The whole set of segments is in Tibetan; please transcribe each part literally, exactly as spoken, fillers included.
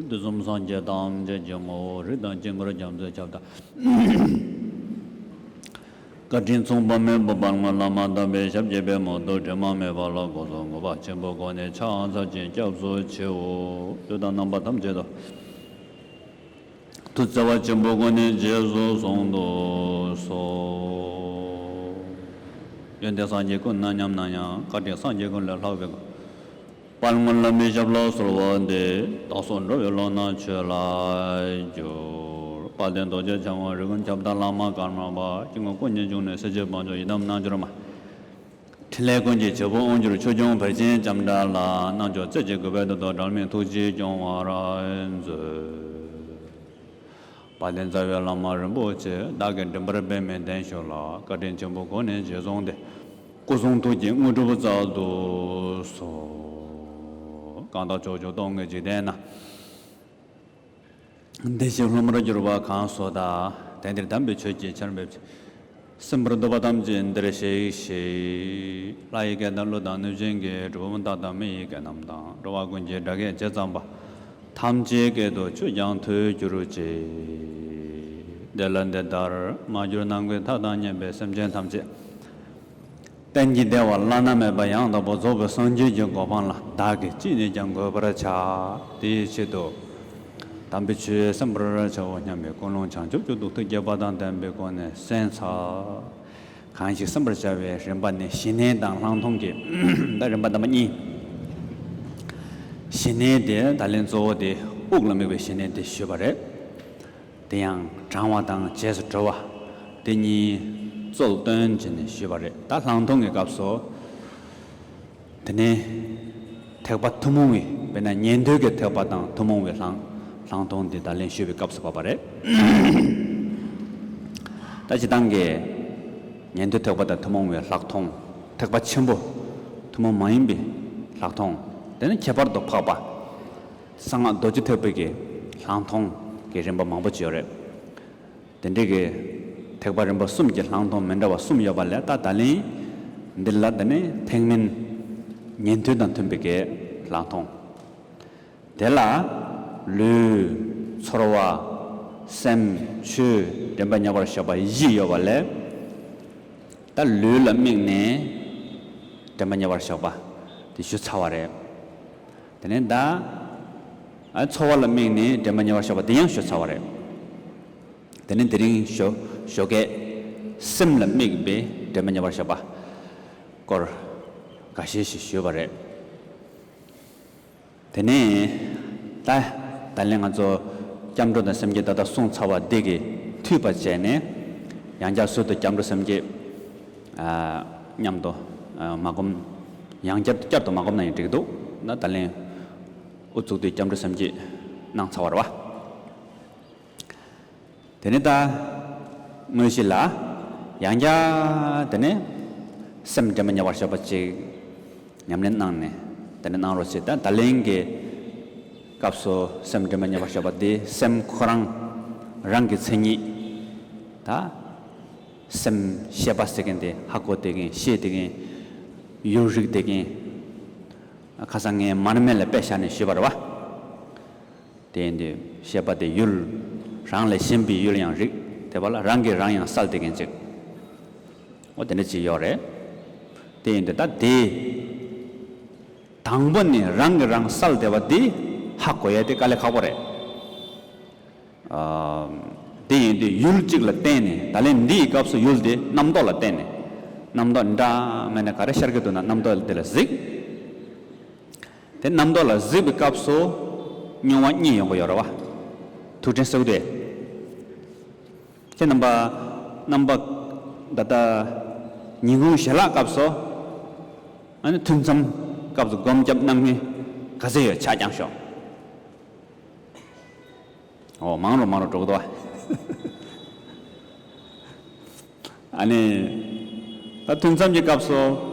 དུས་གསུམ་སངས་རྒྱས་ཐམས་ཅད་ཀྱི་ངོ་བོ་རིགས་དང་དཀྱིལ་འཁོར་རྒྱ་མཚོའི་ཁྱབ་བདག་བཀའ་དྲིན་མཚུངས་པ་མེད་པ་དཔལ་མགོན་བླ་མ་དམ་པའི་ཞབས་ཀྱི་པདྨོ་རྡོ་དྲི་མ་མེད་པ་ལ་སྐུ་གསུང་གུས་པ་ཆེན་པོའི་སྒོ་ནས་ཕྱག་འཚལ་ཞིང་སྐྱབས་སུ་མཆིའོ། དུས་དང་རྣམ་པ་ཐམས་ཅད་དུ། ཐུགས་བརྩེ་བ་ཆེན་པོའི་སྒོ་ནས་རྗེས་སུ་བཟུང་དུ་གསོལ། ཡོན་ཏན་སངས་རྒྱས་ཀུན་ན་མཉམ་ན་ཡང་། བཀའ་དྲིན་སངས་རྒྱས་ཀུན་ལས་ལྷག་པའི་སྐུ། དཔལ་མགོན་བླ་མའི་ཞབས་ལ་གསོལ་བ་འདེབས། བདག་སོགས་འགྲོ་བའི་བློ་སྣ་ཆོས་ལ་བསྒྱུར། དཔལ་ལྡན་རྡོ་རྗེ་འཆང་དབང་རིགས་ཀུན་ཁྱབ་བདག་བླ་མ་ཀརྨ་པ། སྐྱེ་དངོས་ཀུན་གྱི་འབྱུང་གནས་སྲས་བཅས་དཔལ་འབྱོར་ཡི་དམ་རྣལ་འབྱོར་མ། ཕྲིན་ལས་ཀུན་གྱི་བྱེད་པོ་དབང་སྒྱུར་ཆོས་སྐྱོང་བར་ཆེན་ལྕམ་དྲལ་ལ། རྣལ་འབྱོར་རྩེ་གཅིག་གུས་པས་བཏུད་དོ་འབྲལ་མེད་ཐུགས་རྗེས་སྐྱོང་བར་མཛོད། དཔལ་ལྡན་རྩ་བའི་བླ་མ་རིན་པོ་ཆེ། བདག་གི་མགྲིན་པར་པདྨའི་གདན་བཞུགས་ལ། བཀའ་དྲིན་ཆེན་པོའི་སྒོ་ནས་རྗེས་བཟུང་སྟེ། སྐུ་གསུང་ཐུགས་ཀྱི་དངོས་གྲུབ་སྩལ་དུ་གསོལ། གང་དག་ཕྱོགས་བཅུ་སྟོང་གི་འཇིག་རྟེན་ན། བདེ་གཤེགས་སློབ་མར་གྱུར་པ་གང་སུ་དག། དེང་འདིར་དམ་པའི་ཆོས་ཀྱི་ཆར་འབེབས་ཀྱིས། གསན་པར་འདོད་པ་ཐམས་ཅད་འདིར་གཤེགས་ཤིག། ལྷ་ཡི་སྐད་དང་ཀླུ་དང་གནོད་སྦྱིན་སྐད། གྲུལ་བུམ་དག་དང་མི་ཡི་སྐད་རྣམས་དང་། འགྲོ་བ་ཀུན་གྱི་སྒྲ་སྐད་ཇི་ཙམ་པ། ཐམས་ཅད་སྐད་དུ་ཆོས་ཀྱང་ཐོས་གྱུར་ཅིག། འདི་ལ་འདི་ལྟར་མ་གྱུར་ནམ་མཁའི་མཐའ་དང་མཉམ་པའི་སེམས་ཅན་ཐམས་ཅད། གཏན་གྱི་བདེ་བ་བླ་ན་མེད་པ་ཡང་དག་པར་རྫོགས་པའི་སངས་རྒྱས་ཀྱི་གོ་འཕང་ལ་བདག་གིས་ཅི་ནས་ཀྱང་འགོད་པར་བྱ། དེའི་ཆེད་དུ་དམ་པའི་ཆོས་གསན་པར་བྱའོ་སྙམ་པའི་ཀུན་སློང་བྱང་ཆུབ་ཀྱི་ཐུགས་ཐིག་བརྒྱད་པ་དང་ལྡན་པའི་སྒོ་ནས་གསན་ཚར། གང་ཞིག་གསན་པར་བྱ་བའི་རིམ་པ་ནི་ཞི་གནས་དང་ལྷག་མཐོང་གི་ད་རིམ་པ་དང་པོ་གཉིས། ཞི་གནས་དེ་ད་ལན་གཙོ་བོ་དེ་དབུགས་ལ་དམིགས་པའི་ཞི་གནས་དེ་ཞུས་པ་རེད། དེ་ཡང་བགྲང་བ་དང་རྗེས་སུ་འགྲོ་བ་དེ་གཉིས་གཙོ་བོ་བཏོན་བྱས་ནས་ཞུས་པ་རེད། ད་ལྷག་མཐོང་གི་སྐབས་སུ། དེ་ནས་ཐེག་པ་ཐུན་མོང་བའི་དཔེར་ན་ཉན་ཐོས་ཀྱི་ཐེག་པ་དང་ཐུན་མོང་བའི་ལྷག་ལྷག་མཐོང་འདི་ད་ལན་ཞུས་པའི་སྐབས་སུ་བབས་པ་རེད། ད་སྤྱིར་བཏང་གི་ཉན་ཐོས་ཐེག་པ་དང་ཐུན་མོང་བའི་ལྷག་མཐོང་། ཐེག་པ་ཆེན་པོ་ཐུན་མོང་མ་ཡིན་པའི་ལྷག་མཐོང་། དེ་ནས་ཁྱད་པར་དུ་འཕགས་པ། གསང་སྔགས་རྡོ་རྗེ་ཐེག་པའི་གི་ལྷག་མཐོང་གི་རིམ་པ་མང་པོ་ཅིག་ཡོད་རེད། དེ་འདྲའི་གི་ཐེག་པ་རིམ་པ་གསུམ་གྱི་ལྷག་མཐོང་མི་འདྲ་བ་གསུམ་ཡོད་པ་ལས། ད་ད་ལན་འདི་ལ་དེ་ནི་ཐེག་དམན་ཉན་ཐོས་དང་མཐུན་པའི་གི་ལྷག་མཐོང་། དེ་ལ་ལུས། ཚོར་བ། སེམས། ཆོས། དྲན་པ་ཉེ་བར་བཞག་པ་བཞི་ཡོད་པ་ལས། ད་ལུས་ལ་དམིགས་ནས་དྲན་པ་ཉེ་བར་བཞག་པ་དེ་ཞུ་ཚར་བ་རེད། དེ་ནས་ད་ཨ་ཚོར་བ་ལ་དམིགས་ནས་དྲན་པ་ཉེ་བར་བཞག་པ་དེ་ཡང་ཞུ་ཚར་བ་རེད། དེ་ནས་དེ་རིང་ཞོ་ཞོགས་ཀས་སེམས་ལ་དམིགས་པའི་དྲན་པ་ཉེ་བར་བཞག་པ་སྐོར་འགའ་ཤས་ཤིག་ཞུས་པ་རེད། དེ་ནས་ད་ད་ལན་ང་ཚོ་སྐྱབས་འགྲོ་དང་སེམས་བསྐྱེད་ད་ལྟ་གསུངས་ཚར་བ་འདི་གི་མཐུད་པ་བྱས་ནས། ཡང་བསྐྱར་ཟུར་དུ་སྐྱབས་འགྲོ་སེམས་བསྐྱེད་ཨ་མཉམ་དུ་ཨ་མ་སྒོམ། ཡང་བསྐྱར་བསྐྱར་དུ་མ་སྒོམ་ན་ཡང་འགྲིག་འདུག། ད་ད་ལན་དབུ་བཙུགས་དུས་སྐྱབས་འགྲོ་སེམས་བསྐྱེད་གནང་ཚར་བ་རེད་བ། དེ་ནས་ད་དངོས་གཞི་ལ་ཡང་བསྐྱར་དེ་ནས་སེམས་དྲན་པ་ཉེ་བར་བཞག་པ་ཅིག་ཉམས་ལེན་གནང་ནས། དེ་ནས་གནང་རོགས་བྱེད། ད་ད་ལན་གྱི་སྐབས་སུ་སེམས་དྲན་པ་ཉེ་བར་བཞག་པ་དེ་སེམས་ཁོ་རང་རང་གི་མཚན་ཉིད། ད་སེམས་ཤེས་པ་ཟེར་མཁན་དེ་ཧ་གོ་བསྡད་མཁན། ཤེས་བསྡད་མཁན། ཡུལ་རིག་བསྡད་མཁན། ཁ་སང་ངས་མར་མེ་ལ་དཔེ་བཞག་ནས་ཞུས་པ་རེད་བ། དེ་ཡིན་དུས་ཤེས་པ་དེ་ཡུལ། རང་ལས་གཞན་པའི་ཡུལ་ཡང་རིག། དེ་བ་ལ་རང་གིས་རང་ཡང་གསལ་བསྡད་མཁན་ཅིག། འོ་དེ་འདྲ་ཅིག་ཡོད་རེད། དེ་ཡིན་དུས་ད་དེ་དང་པོ་ནས་རང་གིས་རང་གསལ་བསྡད་པ་དེ་ཧ་གོ་ཡ་དེ་དཀའ་ལས་ཁག་པོ་རེད། ཨ་དེ་ཡིན་དུས་ཡུལ་གཅིག་ལ་བརྟེན་ནས། ད་ལན་འདི་ཡི་སྐབས་སུ་ཡུལ་དེ་རྣམ་རྟོག་ལ་བརྟེན་ནས། རྣམ་རྟོག་འདྲ་མིན་འདྲ་ག་རེ་ཤར་གྱི་འདུག་ན་རྣམ་རྟོག་དེ་ལ་གཟིགས། དེ་རྣམ་རྟོག་ལ་གཟིགས་པའི་སྐབས་སུ་མྱོང་བ་གཉིས་ཡོང་གི་ཡོད་རེད་བ། ཐུགས་དྲན་གསོས་དེ། ཁྱེད་རྣམ་པ་རྣམ་པ་ད་ལྟ་ཉིན་གུང་ཞལ་ལག་སྐབས་སུ། ཨ་ནི་ཐུན་མཚམས་སྐབས་སུ་སྒོམ་རྒྱབ་གནང་མཁན་ག་ཚད་ཡོད་ཕྱག་བརྐྱངས་ཤོག། ཨོ་མང་རུ་མང་རུ་འགྲོ་གི་འདུག་བ། ཨ་ནི། ད་ཐུན་མཚམས་ཀྱི་སྐབས་སུ་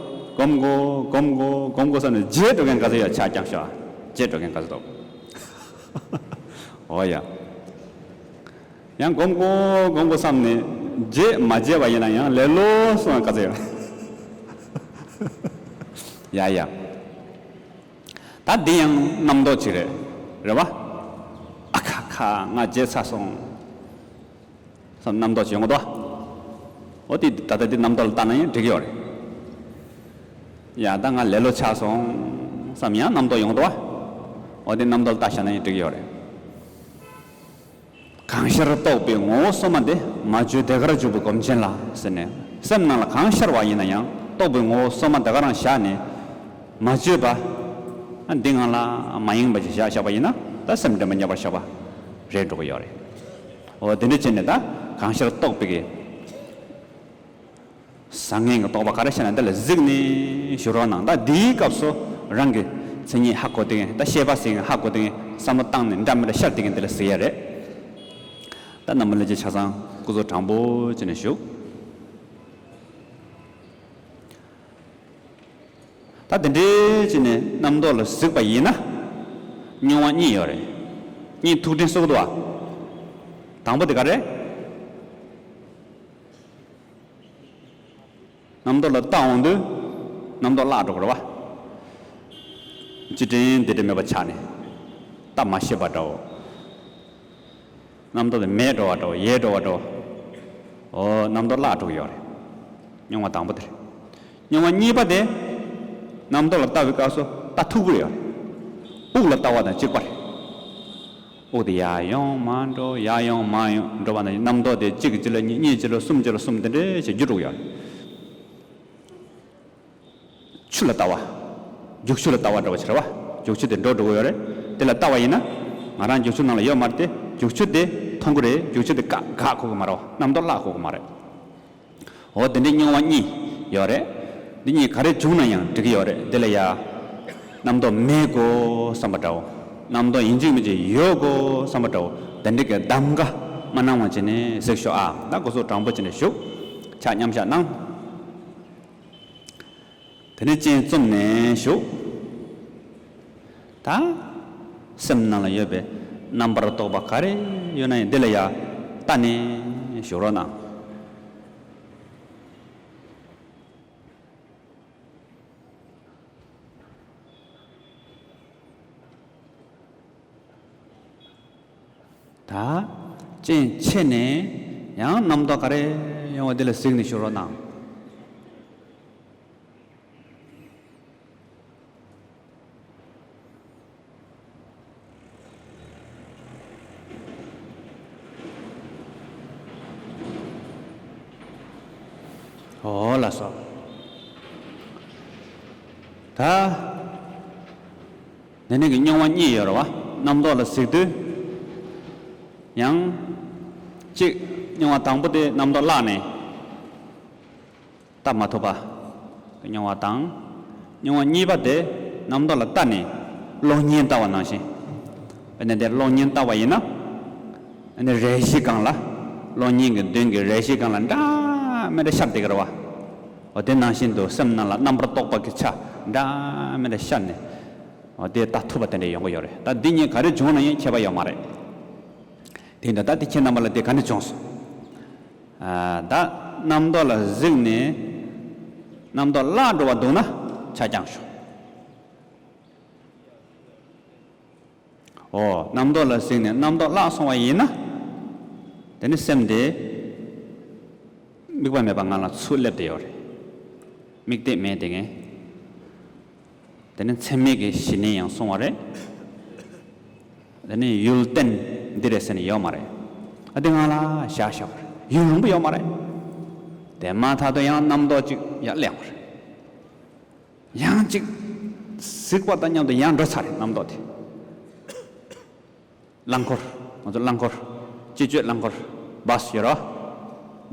སྒོམ་དགོས་སྒོམ་དགོས་སྒོམ་དགོས་བསམ་ནས་བརྗེད་འགྲོ་མཁན་ག་ཚོད་ཡོད་ཕྱག་བརྐྱངས་ཤོག། བརྗེད་འགྲོ་མཁན་ག་ཚོད་འདུག། འོ་ཡ། ཡང་སྒོམ་དགོས་སྒོམ་དགོས་བསམ་ནས་བརྗེད་མ་བརྗེད་པ་ཡིན་ན་ཡང་ལེ་ལོ་སོང་བ་ག་ཚོད་ཡོད། ཡ་ཡ། ད་འདི་ཡང་རྣམ་རྟོག་ཅིག་རེད། རེད་བ། ཁ་ང་བརྗེད་ཚར་སོང་བསམ་རྣམ་རྟོག་ཅིག་ཡོང་གི་འདུག་བ། འོ་དེ་ད་ལྟ་དེ་རྣམ་རྟོག་ལ་བལྟས་ན་ཡང་འགྲིག་གི་ཡོད་རེད། ཡ་ད་ང་ལེ་ལོ་ཆགས་སོང་བསམ་ཡང་རྣམ་རྟོག་ཡོང་གི་འདུག་བ། འོ་དེ་རྣམ་རྟོག་ལ་བལྟས་བཞག་ན་ཡང་འགྲིག་གི་ཡོད་རེད། གང་ཤར་རྟོག་པའི་ངོ་བོ་སོ་མ་དེ། མ་བཅོས་དེ་ཀར་འཇུག་པའི་སྒོམ་ཆེན་ལ་ཟེར་ནས། སེམས་ནང་ལ་གང་ཤར་བ་ཡིན་ན་ཡང་རྟོག་པའི་ངོ་བོ་སོ་མ་དེ་ཀ་རང་བཞག་ནས། མ་བཅོས་པ། ཨ་འདི་ངང་ལ་མ་ཡེངས་པ་ཅིག་བཞག་བཞག་པ་ཡིན་ན་ད་སེམས་དྲན་པ་ཉམས་པར་བཞག་པ་རེད་འགྲོ་གི་ཡོད་རེད། འོ་དེ་འདྲ་བྱས་ནས་ད་གང་ཤར་རྟོག་པའི་གི་བཟང་ངན་གྱི་རྟོག་པ་ག་རེ་བྱས་ན་འདི་ལ་གཟིགས་ནས་བཞུགས་རོགས་གནང་། ད་འདིའི་སྐབས་སུ་རང་གི་མཚན་ཉིད་ཧ་གོ་བསྡད་མཁན། ད་ཤེས་པ་ཟེར་མཁན་ཧ་གོ་བསྡད་མཁན། བསམ་བློ་བཏང་ནས་འདྲ་མི་འདྲ་ཤར་བསྡད་མཁན་འདི་ལ་གཟིགས་ཡ་རེད། ད་རྣམ་པ་ལྷན་རྒྱས་ཆ་ཚང་སྐུ་གཟུགས་དྲང་པོ་བྱས་ནས་བཞུགས། ད་དེ་འདྲའི་བྱས་ནས་རྣམ་རྟོག་ལ་གཟིགས་པ་ཡིན་ན། མྱོང་བ་གཉིས་ཡོད་རེད། གཉིས་ཐུགས་དྲན་གསོ་གི་འདུག་བ། དང་པོ་དེ་ག་རེད། རྣམ་རྟོག་ལ་བལྟ་འོང་དུས་རྣམ་རྟོག་བརླག་འགྲོ་གི་རེད་བ། ཅི་དྲན་འདི་དྲན་མེད་པ་ཆགས་ནས་བལྟ་མ་ཤེས་པ་འདྲ་བོ། རྣམ་རྟོག་དེ་མེད་འགྲོ་བ་འདྲ་བོ། ཡལ་འགྲོ་བ་འདྲ་བོ། འོ་རྣམ་རྟོག་བརླག་འགྲོ་གི་ཡོད་རེད། མྱོང་བ་དང་པོ་དེ་རེད། མྱོང་བ་གཉིས་པ་དེ། རྣམ་རྟོག་ལ་བལྟ་བའི་སྐབས་སུ་བལྟ་ཐུབ་ཀྱི་ཡོད་རེད། དབུགས་ལ་བལྟ་བ་དང་གཅིག་པ་རེད། དབུགས་དེ་ཡར་ཡོང་མར་འགྲོ། ཡར་ཡོང་མར་ཡོང་འགྲོ་བ་ན་རྣམ་རྟོག་དེ་གཅིག་གི་རྗེས་ལ་གཉིས། གཉིས་རྗེས་ལ་གསུམ། རྗེས་ལ་གསུམ། དེ་འདྲ་བྱས་འགྱུར་འགྲོ་གི་ཡོད་རེད། ཆུ་ལ་བལྟ་བ། རྒྱུག་ཆུ་ལ་བལྟ་བ་འདྲ་བོ་ཆགས་རེད་བ། རྒྱུག་ཆུ་དེ་འགྲོ་འགྲོ་གི་ཡོད་རེད། དེ་ལ་བལྟ་བ་ཡིན་ན། ང་རང་རྒྱུག་ཆུ་ནང་ལ་ཡོད་མ་རེད་དེ། རྒྱུག་ཆུ་དེ་མཐོང་གི་རེད། རྒྱུག་ཆུ་དེ་བཀག་བཀག་གོ་གི་མ་རེད་བ། རྣམ་རྟོག་བརླག་གོ་གི་མ་རེད། འོ་དེ་འདྲའི་མྱོང་བ་གཉིས་ཡོད་རེད། འདི་གཉིས་ག་རེ་བྱུང་ན་ཡང་འགྲིག་གི་ཡོད་རེད། དེ་ལ་ཡ། རྣམ་རྟོག་མེད་དགོས་བསམ་པ་འདྲ་བོ། རྣམ་རྟོག་ཡིན་གཅིག་མིན་གཅིག་ཡོད་དགོས་བསམ་པ་འདྲ་བོ། དེ་འདྲའི་གི་གདམ་ག་མ་གནང་བ་བྱས་ནས་གཟིགས་ཤོག་ཨ། ད་སྐུ་གཟུགས་དྲང་པོ་བྱས་ནས་བཞུགས། ཕྱག་མཉམ་བཞག་གནང་། དེ་ནས་སྤྱན་བཙུམ་ནས་བཞུགས། ད་སེམས་ནང་ལ་ཡོད་པའི་རྣམ་པར་རྟོག་པ་ག་རེ་ཡོད་ན་ཡང་འདི་ལ་ཡ་བལྟ་ནས་བཞུགས་རོགས་གནང་། ད་སྤྱན་ཕྱེ་ནས་ཡང་རྣམ་རྟོག་ག་རེ་ཡོང་བ་འདི་ལ་གཟིགས་ནས་བཞུགས་རོགས་གནང་། འོ་ལགས་སོ། ད། དེ་ནས་ཀྱི་མྱོང་བ་གཉིས་ཡོད་རེད་བ། རྣམ་རྟོག་ལ་གཟིགས་དུས། ཡང་། གཅིག་མྱོང་བ་དང་པོ་དེ་རྣམ་རྟོག་བརླག་ནས། བལྟ་མ་ཐུབ་པ། མྱོང་བ་དང་། མྱོང་བ་གཉིས་པ་དེ་རྣམ་རྟོག་ལ་བལྟ་ནས་གློག་བརྙན་ལྟ་བ་ནང་བཞིན། དཔེར་ན་དེ་གློག་བརྙན་ལྟ་བ་ཡིན་ན། ཨ་ནི་རས་གཞིའི་སྒང་ལ། གློག་བརྙན་གྱི་མདུན་གྱི་རས་གཞིའི་སྒང་ལ་འདྲ་མི་འདྲ་ཤར་བསྡད་ཀྱི་རེད་བ། འོ་དེ་ནང་བཞིན་དུ་སེམས་ནང་ལ་རྣམ་པར་རྟོག་པ་གི་ཆ་འདྲ་མི་འདྲ་ཤར་ནས། འོ་དེ་ལྟ་ཐུབ་པ་དེ་འདྲ་ཡོང་གི་ཡོད་རེད། ད་འདི་གཉིས་ག་རེ་བྱུང་ན་ཡང་ཁྱད་པར་ཡོད་མ་རེད། དེ་འདྲ་ད་དེ་ཁྱེད་རྣམ་པ་ལ་དེ་ག་འདྲ་བྱུང་སོང་། ཨ། ད་རྣམ་རྟོག་ལ་གཟིགས་ནས་རྣམ་རྟོག་བརླག་འགྲོ་བ་འདུག་ན་ཆ་རྐྱང་ཞོག་འོ། རྣམ་རྟོག་ལ་གཟིགས་ནས་རྣམ་རྟོག་བརླག་སོང་བ་ཡིན་ན། དེ་ནི་སེམས་དེ་དམིགས་པ་མེད་པ་ངང་ལ་ཚུར་སླེབས་བསྡད་ཡོད་རེད། དམིགས་གཏད་མེད་དེ་ངས། དེ་ནི་མཚན་མེད་ཀྱི་ཞི་གནས་ཡང་སོང་བ་རེད། དེ་ནི་ཡུལ་གཏན་འདི་རེད་ཟེར་ནས་ཡོད་མ་རེད། ཨ་དེ་ངང་ལ་བཞག་བཞག་པ་རེད། ཡུན་རིང་པོ་ཡོད་མ་རེད། དེ་མ་ཐག་ཏུ་ཡང་རྣམ་རྟོག་ཅིག་ཡར་སླེབས་པ་རེད། ཡང་ཅིག་གཟིགས་པ་དང་མཉམ་དུ་ཡང་འགྲོ་ཚར་རེད་རྣམ་རྟོག་དེ། རླངས་འཁོར། ང་ཚོ་རླངས་འཁོར། སྤྱི་སྤྱོད་རླངས་འཁོར། བཱས་ཡོད་རོ།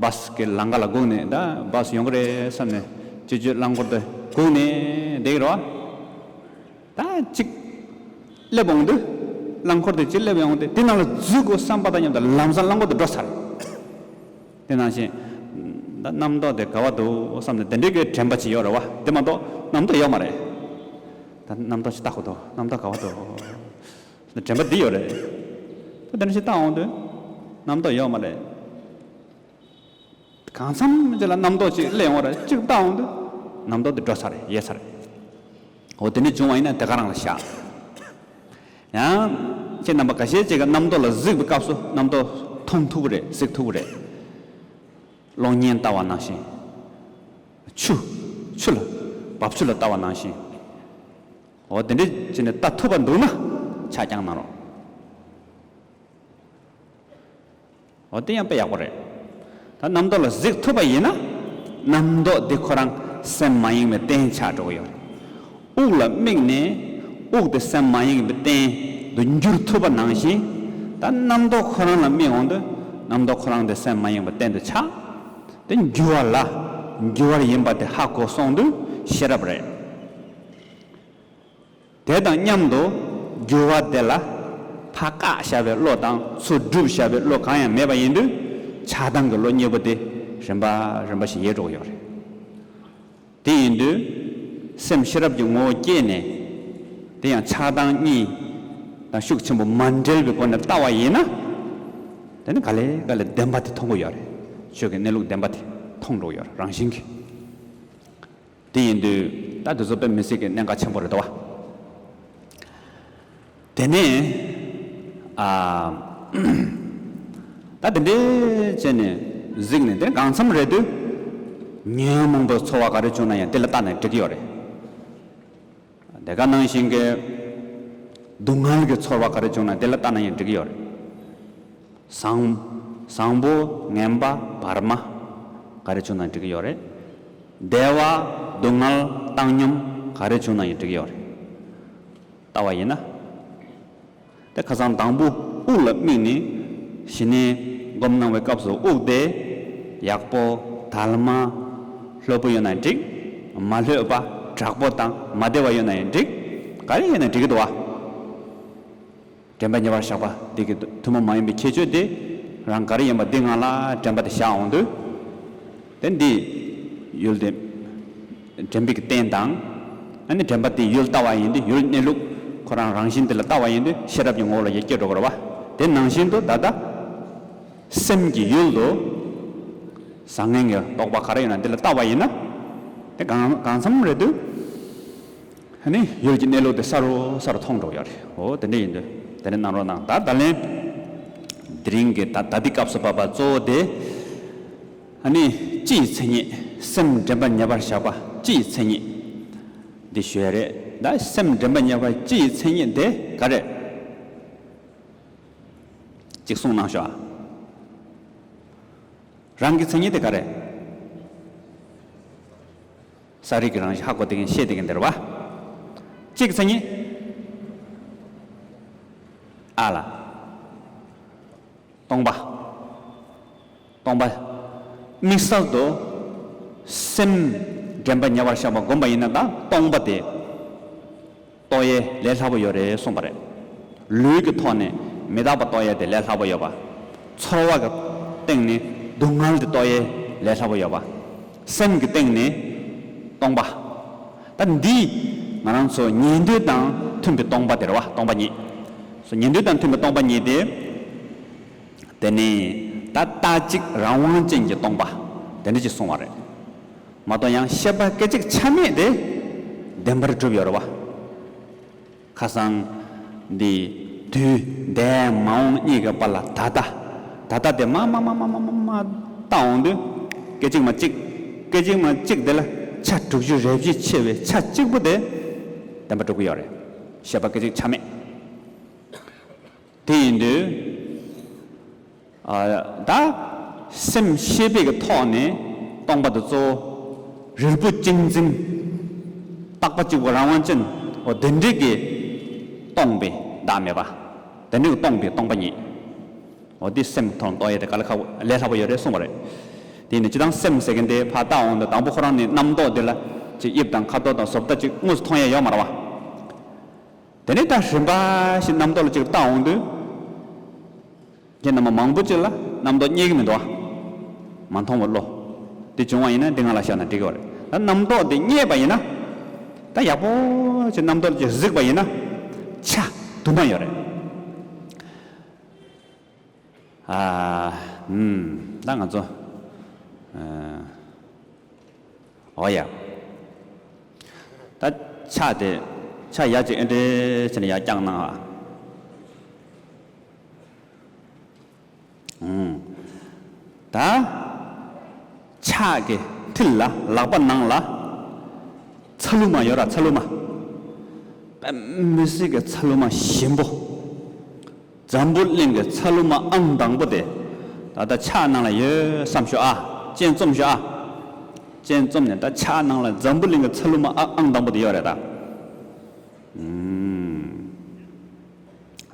བཱས་ཀྱི་ལམ་ཁ་ལ་སྒུག་ནས་ད་བཱས་ཡོང་གི་རེད་བསམ་ནས་སྤྱི་སྤྱོད་རླངས་འཁོར་དེ་སྒུག་ནས་བསྡད་ཡོད་རོ། ད་ཅིག་སླེབས་འོང་དུས། རླངས་འཁོར་དེ་ཅིག་སླེབས་ཡོང་དུས་དེ་ནང་ལ་འཛུལ་དགོས་བསམ་པ་དང་མཉམ་དུ་ལམ་སང་རླངས་འཁོར་དེ་འགྲོ་ཚར། དེ་ནང་བཞིན། ད་རྣམ་རྟོག་དེ་ག་བ་འདུག་བསམ་ནས་དེ་འདྲའི་གི་དྲན་པ་ཅིག་ཡོད་རེད་བ། དེ་མ་གཏོགས་རྣམ་རྟོག་ཡོད་མ་རེད། ད་རྣམ་རྟོག་ཅིག་ལྟ་དགོས་འདུག་རྣམ་རྟོག་ག་བ་འདུག་དྲན་པ་འདི་ཡོད་རེད། ད་དེ་འདྲ་ཞིག་བཏང་འོང་དུས། རྣམ་རྟོག་ཡོད་མ་རེད། གང་འཚམ་ཅིག་ལ་རྣམ་རྟོག་ཅིག་སླེབས་ཡོང་བ་རེད། ཅིག་བཏང་འོང་དུས། རྣམ་རྟོག་དེ་འགྲོ་ཚར་རེད། ཡལ་ཚར་རེད། འོ་དེ་འདྲ་བྱུང་བ་ཡིན་ན་དེ་ག་རང་ལ་བཞག་ཡང་། ཁྱེད་རྣམ་པ་འགའ་ཤས་ཅིག་གིས་རྣམ་རྟོག་ལ་གཟིགས་པའི་སྐབས་སུ་རྣམ་རྟོག་མཐོང་ཐུབ་ཀྱི་རེད། གཟིགས་ཐུབ་ཀྱི་རེད། གློག་བརྙན་ལྟ་བ་ནང་བཞིན། ཆུ། ཆུ་ལ། འབབ་ཆུ་ལ་ལྟ་བ་ནང་བཞིན། འོ་དེ་འདྲ་བྱས་ནས་ལྟ་ཐུབ་པ་འདུག་ན་ཆ་རྐྱང་གནང་རོགས། འོ་དེ་ཡང་དཔེ་ཡག་པོ་རེད། ད་རྣམ་རྟོག་ལ་གཟིགས་ཐུབ་པ་ཡིན་ན། རྣམ་རྟོག་འདི་ཁོ་རང་སེམས་མ་ཡེངས་པའི་རྟེན་ཆགས་འགྲོ་གི་ཡོད་རེད། དབུགས་ལ་དམིགས་ནས་དབུགས་དེ་སེམས་མ་ཡེངས་པའི་རྟེན་དུ་འགྱུར་ཐུབ་པ་ནང་བཞིན། ད་རྣམ་རྟོག་ཁོ་རང་ལ་དམིགས་འོང་དུས་རྣམ་རྟོག་ཁོ་རང་དེ་སེམས་མ་ཡེངས་པའི་རྟེན་དུ་ཆགས། དེ་འགྱུར་བ་ལ་འགྱུར་བ་ཡིན་པ་དེ་ཧ་གོ་སོང་དུས་ཤེས་རབ་རེད། དེ་དང་མཉམ་དུ་འགྱུར་བ་དེ་ལ་ཕར་བཀག་བཞག་པའི་བློ་དང་ཚུར་སྒྲུབ་བཞག་པའི་བློ་གང་ཡང་མེད་པ་ཡིན་དུས་ཆགས་སྡང་གི་བློ་གཉིས་པོ་དེ་རིམ་པ་རིམ་པ་ཞིག་ཡལ་འགྲོ་གི་ཡོད་རེད། དེ་ཡིན་དུས་སེམས་ཤེས་རབ་ཀྱི་ངོ་བོ་སྐྱེས་ནས། དེ་ཡང་ཆགས་སྡང་གཉིས་དང་ཤུགས་ཆེན་པོ་མ་འབྲེལ་བའི་སྒོ་ནས་ལྟ་བ་ཡིན་ན། དེ་ནི་ག་ལེ་ག་ལེ་བདེན་པ་དེ་མཐོང་གི་ཡོད་རེད། ཆོས་ཀྱི་གནས་ལུགས་བདེན་པ་དེ་མཐོང་འགྲོ་གི་ཡོད་རེད། རང་བཞིན་གྱིས། དེ་ཡིན་དུས་ད་དེ་ཚོ་དཔེ་མི་སྲིད་ཀྱི་གནད་འགག་ཆེན་པོ་རེད་དོ། དེ་ནས་ཨ། ད་དེ་འདྲའི་བྱས་ནས་གཟིགས་ནས། དེ་གང་འཚམ་རེད་དུས་ཉོན་མོངས་པའི་ཚོར་བ་ག་རེ་བྱུང་ན་ཡང་དེ་ལ་ལྟ་ནས་འགྲིག་གི་ཡོད་རེད། དེ་ག་ནང་བཞིན་གྱི་སྡུག་བསྔལ་གྱི་ཚོར་བ་ག་རེ་བྱུང་ན་དེ་ལ་ལྟ་ན་ཡང་འགྲིག་གི་ཡོད་རེད། བཟང་བཟང་པོ་ངན་པ་བར་མ་ག་རེ་བྱུང་ན་འགྲིག་གི་ཡོད་རེད། བདེ་བ་སྡུག་བསྔལ་བཏང་སྙོམས་ག་རེ་བྱུང་ན་ཡང་འགྲིག་གི་ཡོད་རེད། ལྟ་བ་ཡིན་ན། དེ་ཁ་སང་དང་པོ་དབུགས་ལ་དམིགས་ནས་ཞི་གནས་སྒོམ་གནང་བའི་སྐབས་སུ་དབུགས་དེ་ཡག་པོ་དལ་མ་ལྷོད་པོ་ཡོད་ན་འགྲིག་མ་ལྷོད་པ་དྲག་པོ་དང་མ་བདེ་བ་ཡོད་ན་ཡང་འགྲིག་ག་རེ་ཡིན་ན་འགྲིག་གི་འདུག་བ། དྲན་པ་ཉེ་བར་བཞག་པ་འདི་གི་ཐུན་མོང་མ་ཡིན་པའི་ཁྱད་ཆོས་དེ་རང་ག་རེ་ཡིན་པ་འདི་ངང་ལ་དྲན་པ་དེ་བཞག་འོང་དུས། དེ་འདི་ཡུལ་དེ་དྲན་པའི་གི་རྟེན་དང་། ཨ་ནི་དྲན་པ་དེ་ཡུལ་ལྟ་བ་ཡིན་དུས་ཡུལ་གནས་ལུགས་ཁོ་རང་རང་བཞིན་དེ་ལ་ལྟ་བ་ཡིན་དུས་ཤེས་རབ་ཀྱི་ངོ་བོ་ལ་ཡར་སྐྱེ་འགྲོ་གི་རེད་བ། དེ་ནང་བཞིན་དུ་ད་ལྟ་སེམས་ཀྱི་ཡུལ་དུ་བཟང་ངན་གྱི་རྟོག་པ་ག་རེ་ཡོད་ན་དེ་ལ་ལྟ་བ་ཡིན་ན། དེ་གང་གང་འཚམ་རེད་དུས། ཨ་ནི་ཡུལ་གྱི་གནས་ལུགས་དེ་གསལ་པོ་གསལ་པོ་མཐོང་འགྲོ་ཡོད་རེད། འོ་དེ་འདྲ་ཡིན་དུས་དེ་འདྲ་གནང་རོགས་གནང་། ད་ད་ལན་དེ་རིང་གི་ད་ད་ལྟའི་སྐབས་སུ་བབས་པ་གཙོ་བོ་དེ། ཨ་ནི་སྤྱི་ཡི་མཚན་ཉིད། སེམས་དྲན་པ་ཉེ་བར་བཞག་པ་སྤྱི་ཡི་མཚན་ཉིད་འདི་ཞུ་ཡ་རེད། ད་སེམས་དྲན་པ་ཉེ་བར་སྤྱི་ཡི་མཚན་ཉིད་དེ་ག་རེད། གཅིག་གསུངས་གནང་ཤོག་ཨ། རང་གི་མཚན་ཉིད་དེ་ག་རེད། ས་རིག་གི་རང་བཞིན་ཧ་གོ་བསྡད་མཁན་ཤེས་བསྡད་མཁན་དེ་རེད་བ། གཅིག་མཚན་ཉིད། ཨ་ལ། སྟོང་པ། སྟོང་པ། དམིགས་བསལ་དུ་སེམས་དྲན་པ་ཉེ་བར་བཞག་པ་བསྒོམ་པ་ཡིན་ན་ད་སྟོང་པ་དེ། རྟོགས་ཡས་ལས་སླ་པོ་ཡོད་རེད་གསུངས་པ་རེད། ལུས་ཀྱི་ཐོག་ནས་མི་རྟག་པ་རྟོགས་ཡས་དེ་ལས་སླ་པོ་ཡོད་པ། ཚོར་བ་གི་སྟེང་ནས་སྡུག་བསྔལ་དེ་རྟོགས་ཡས་ལས་སླ་པོ་ཡོད་པ། སེམས་ཀྱི་སྟེང་ནས་སྟོང་པ། ད་འདི་ང་རང་ཚོ་ཉན་ཐོས་དང་མཐུན་པའི་སྟོང་པ་དེ་རེད་བ། སྟོང་པ་ཉིད། སོ་ཉན་ཐོས་དང་མཐུན་པའི་སྟོང་པ་ཉིད་དེ། དེ་ནས་ད་རྟག་གཅིག་རང་དབང་ཅན་གྱི་སྟོང་པ་དེ་འདྲ་ཅིག་གསུངས་པ་རེད། མ་གཏོགས་ཡང་ཤེས་པ་སྐད་ཅིག་ཆ་མེད་དེ་བདེན་པར་གྲུབ་ཡོད་རེད་བ། ཁ་སང་འདི་དུས་འདས་མ་འོངས་གཉིས་ཀྱི་བར་ལ་ད་ལྟ། ད་ལྟ་དེ་མ་མ་མ་ལྟ་འོང་དུས། སྐད་ཅིག་མ་གཅིག་སྐད་ཅིག་མ་གཅིག་དེ་ལ་ཆ་དྲུག་ཅུ་རེ་བཞི་ཕྱེ་བའི་ཆ་གཅིག་པོ་དེ་བདེན་པར་གྲུབ་ཀྱི་ཡོད་རེད། ཤེས་པ་སྐད་ཅིག་ཆ་མེད། དེ་ཡིན་དུས། ཨ། ད་སེམས་ཤེས་པའི་གི་ཐོག་ནས་སྟོང་པ་དེ་གཙོ་བོ་རིལ་བུ་གཅིག་འཛིན། རྟག་པ་གཅིག་པུ་རང་དབང་ཅན། འོ་དེ་འདྲའི་གི་སྟོང་པའི་བདག་མེད་པ། དེ་འདྲའི་གི་སྟོང་པའི་སྟོང་པ་ཉིད། འོ་དེ་སེམས་ཐོག་རྟོགས་ཡས་དེ་དཀའ་ལས་ཁག་པོ་ལས་སླ་པོ་ཡོད་རེད་གསུངས་པ་རེད། དེ་ནི་སྤྱི་བཏང་སེམས་ཟེར་མཁན་དེ་ཕར་བལྟ་འོང་དུས་དང་པོ་ཁོ་རང་ནི་རྣམ་རྟོག་དེ་ལ་ཅིག་དབྱིབས་དང་ཁ་དོག་དང་བཟོ་ལྟ་ཅིག་དངོས་སུ་མཐོང་ཡས་ཡོད་མ་རེད་བ། དེ་ནས་ད་རིམ་པ་བཞིན་རྣམ་རྟོག་ལ་ཅིག་བལྟ་འོང་དུས། ཁྱེད་རྣམ་པ་མང་པོ་ཅིག་ལ་རྣམ་རྟོག་རྙེད་ཀྱི་མི་འདུག་ཨ། མ་མཐོང་བའི་བློ། དེ་བྱུང་བ་ཡིན་ན་འདི་ང་ལ་བཞག་ན་འགྲིག་གི་རེད། ད་རྣམ་རྟོག་དེ་རྙེད་པ་ཡིན་ན། ད་ཡག་པོ་ཅིག་རྣམ་རྟོག་ཅིག་གཟིགས་པ་ཡིན་ན། ཆ་དུ་མ་ཡོད་རེད། ཨ། ཨུམ། ད་ང་ཚོ། ཨ། འོ་ཡ། ད་ཆ་དེ། ཆ་ཡ་ཅིག་ཨེ་འདྲས་བྱས་ནས་ཡར་བརྐྱངས་གནང་ཨ། ད་ཕྱག་གི་མཐིལ་ལ་ལག་པ་ནང་ལ་ཚ་ལུ་མ་ཡོད་ར། ཚ་ལུ་མ། དཔེ་མི་སྲིད་ཀྱི་ཚ་ལུ་མ་ཞིམ་པོ། འཛམ་བུ་གླིང་གི་ཚ་ལུ་མ་ཨང་དང་པོ་དེ་ད་ལྟ་ཕྱག་ནང་ལ་ཡོད་བསམ་ཤོག་ཨ། སྤྱན་བཙུམ་ཤོག་ཨ། སྤྱན་བཙུམ་ནས་ད་ཕྱག་ནང་ལ་འཛམ་བུ་གླིང་གི་ཚ་ལུ་མ་ཨ་ཨང་དང་པོ་དེ་ཡོད་རེད་ད། ཨུམ།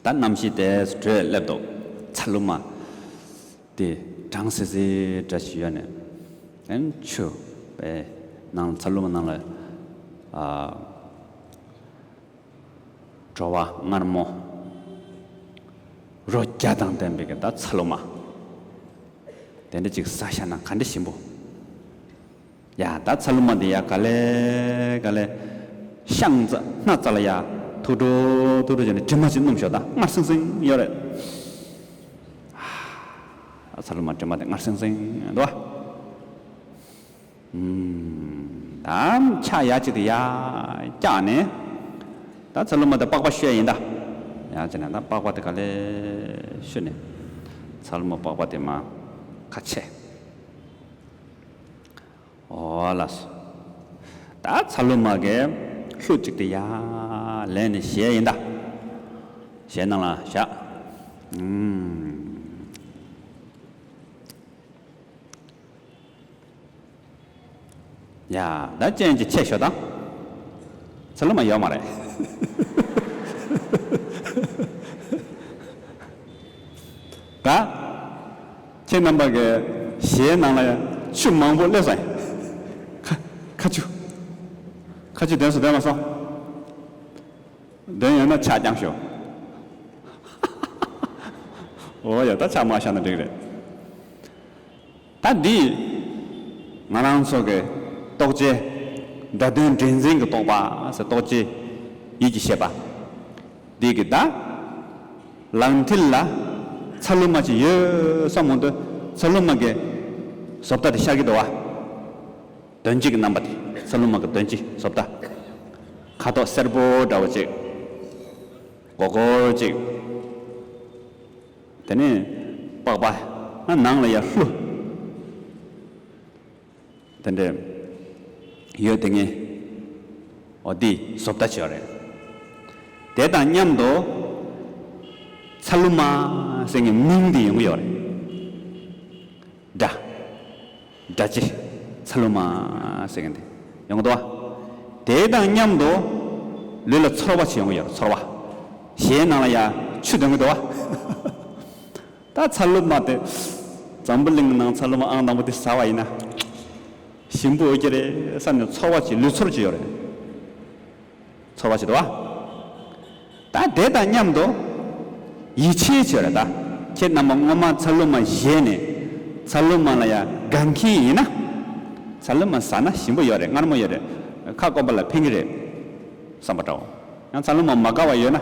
ད་གནམ་གཤིས་དེ་དྲོད་སླེབས་འདུག་ཚ་ལུ་མ་དེ་གྲང་སི་སི་འདྲ་ཞིག་ཡོད་ནས། ཨན་ཆུ་པའི་ནང་ཚ་ལུ་མ་ནང་ལ་ཨ། བྲོ་བ་མངར་མོ། རོ་བརྒྱ་དང་ལྡན་པའི་གི་ད་ཚ་ལུ་མ། དེ་འདྲ་ཅིག་ཟ་ཤ་ན་ག་འདྲ་ཞིམ་པོ། ཡ་ད་ཚ་ལུ་མ་འདི་ཡ་ག་ལེ་ག་ལེ། ཤང་ཙ་སྣ་ཙ་ལ་ཡ་ཐུག་འགྲོ་ཐུག་འགྲོ་བྱས་ནས་དྲི་མ་ཅིག་སྣོམ་ཤོག་ད་མངར་སིང་སིང་ཡོད་རེད། ཨ་ཚ་ལུ་མ་དྲི་མ་དེ་མངར་སིང་སིང་འདུག་བ། ཨུམ། ད་ཕྱག་ཡ་གཅིག་དེ་ཡ་བཀྱག་ནས། ད་ཚ་ལུ་མ་དེ་པགས་པ་བཤུས་ཡིན་ད། ཡ་བྱས་ནས་ད་པགས་པ་དེ་ག་ལེ་བཤུས་ནས། ཚ་ལུ་མ་པགས་པ་དེ་མ་ཁ་ཕྱེ། ཨོ་ལགས་སོ། ད་ཚ་ལུ་མ་གི་ལྷུ་གཅིག་དེ་ཡ་ལེན་ནས་བཞེས་ཡིན་ད། བཞེས་ནང་ལ་བཞག་ཨུམ། ཡ། ད་ཅན་གྱི་ཆེ་ཤོ་དང་། ཚ་ལུ་མ་ཡོད་མ་རེད། ད། ཁྱེད་རྣམ་པ་གི་ཞལ་ནང་ལ་ཆུ་མང་པོ་སླེབས་སོང་། ཁ་ཁ་ཆུ། ཁ་ཆུ་དོན་སུ་དོན་མ་སོང་། དོན་ཡོད་ན་ཕྱག་རྐྱང་ཤོག་ཨོ་ཡ་ད་ཕྱག་མ་བཞག་ན་འགྲིག་རེད། ད་འདི་ང་རང་ཚོ་གི་རྟོགས་བརྗོད་སྒྲ་དོན་འདྲེས་འཛིན་གྱི་རྟོག་པ་ཟེར་རྟོགས་བརྗོད་ཡིད་ཀྱི་ཤེས་པ་འདི་གི་ད་ལག་མཐིལ་ལ་ཚ་ལུ་མ་ཅིག་ཡོད་བསམ་འོང་དུས་ཚ་ལུ་མ་གི་བཟོ་ལྟ་དེ་ཤར་གྱི་འདུག་བ། དོན་སྤྱི་གི་རྣམ་པ་དེ་ཚ་ལུ་མ་གི་དོན་སྤྱི་བཟོ་ལྟ། ཁ་དོག་སེར་པོ་འདྲ་བོ་ཅིག་མགོ་སྐོར་ཅིག་དེ་ནས་པགས་པ་ནང་ལ་ཡར་ལྷུ། དེ་འདྲས་ཡོད་དེ་ངས་འོ་འདི་བཟོ་ལྟ་བྱས་པ་རེད། དེ་དང་མཉམ་དུ་ཚ་ལུ་མ་ཟེར་མཁན་མིང་འདི་ཡོང་གི་ཡོད་རེད། སྒྲ། སྒྲ་སྤྱི། ཚ་ལུ་མ་ཟེར་མཁན་དེ་ཡོང་གི་འདུག་བ། དེ་དང་མཉམ་དུ་ལུས་ལ་ཚོར་བ་ཞིག་ཡོང་གི་ཡོད་རེད། ཚོར་བ། ཞལ་ནང་ལ་ཡ་ཆུ་འདོན་གི་འདུག་བ། ད་ཚ་ལུ་མ་དེ་འཛམ་བུ་གླིང་གི་ནང་ཚ་ལུ་མ་ཨང་དང་པོ་དེ་ཟ་བ་ཡིན་ན་ཞིམ་པོ་འོང་གི་རེད་བསམ་ནས་ཚོར་བ་ཅིག་ལུས་ཚོར་ཅིག་ཡོད་རེད། ཚོར་བ་ཅིག་འདུག་བ། ད་དེ་དང་མཉམ་དུ་ཡིད་ཆེས་ཅིག་ཡོད་རེད་ད། ཁྱེད་རྣམ་པ་སྔོན་མ་ཚ་ལུ་མ་བཞེས་ནས་ཚ་ལུ་མ་ལ་ཡ་དགའ་མཁན་ཡིན་ན། ཚ་ལུ་མ་ཟ་ན་ཞིམ་པོ་ཡོད་རེད། མངར་མོ་ཡོད་རེད། ཁ་སྐོམ་པ་ལ་ཕན་གི་རེད་བསམ་པ་འདྲ་བོ། ཡང་ཚ་ལུ་མ་མ་དགའ་བ་ཡོད་ན།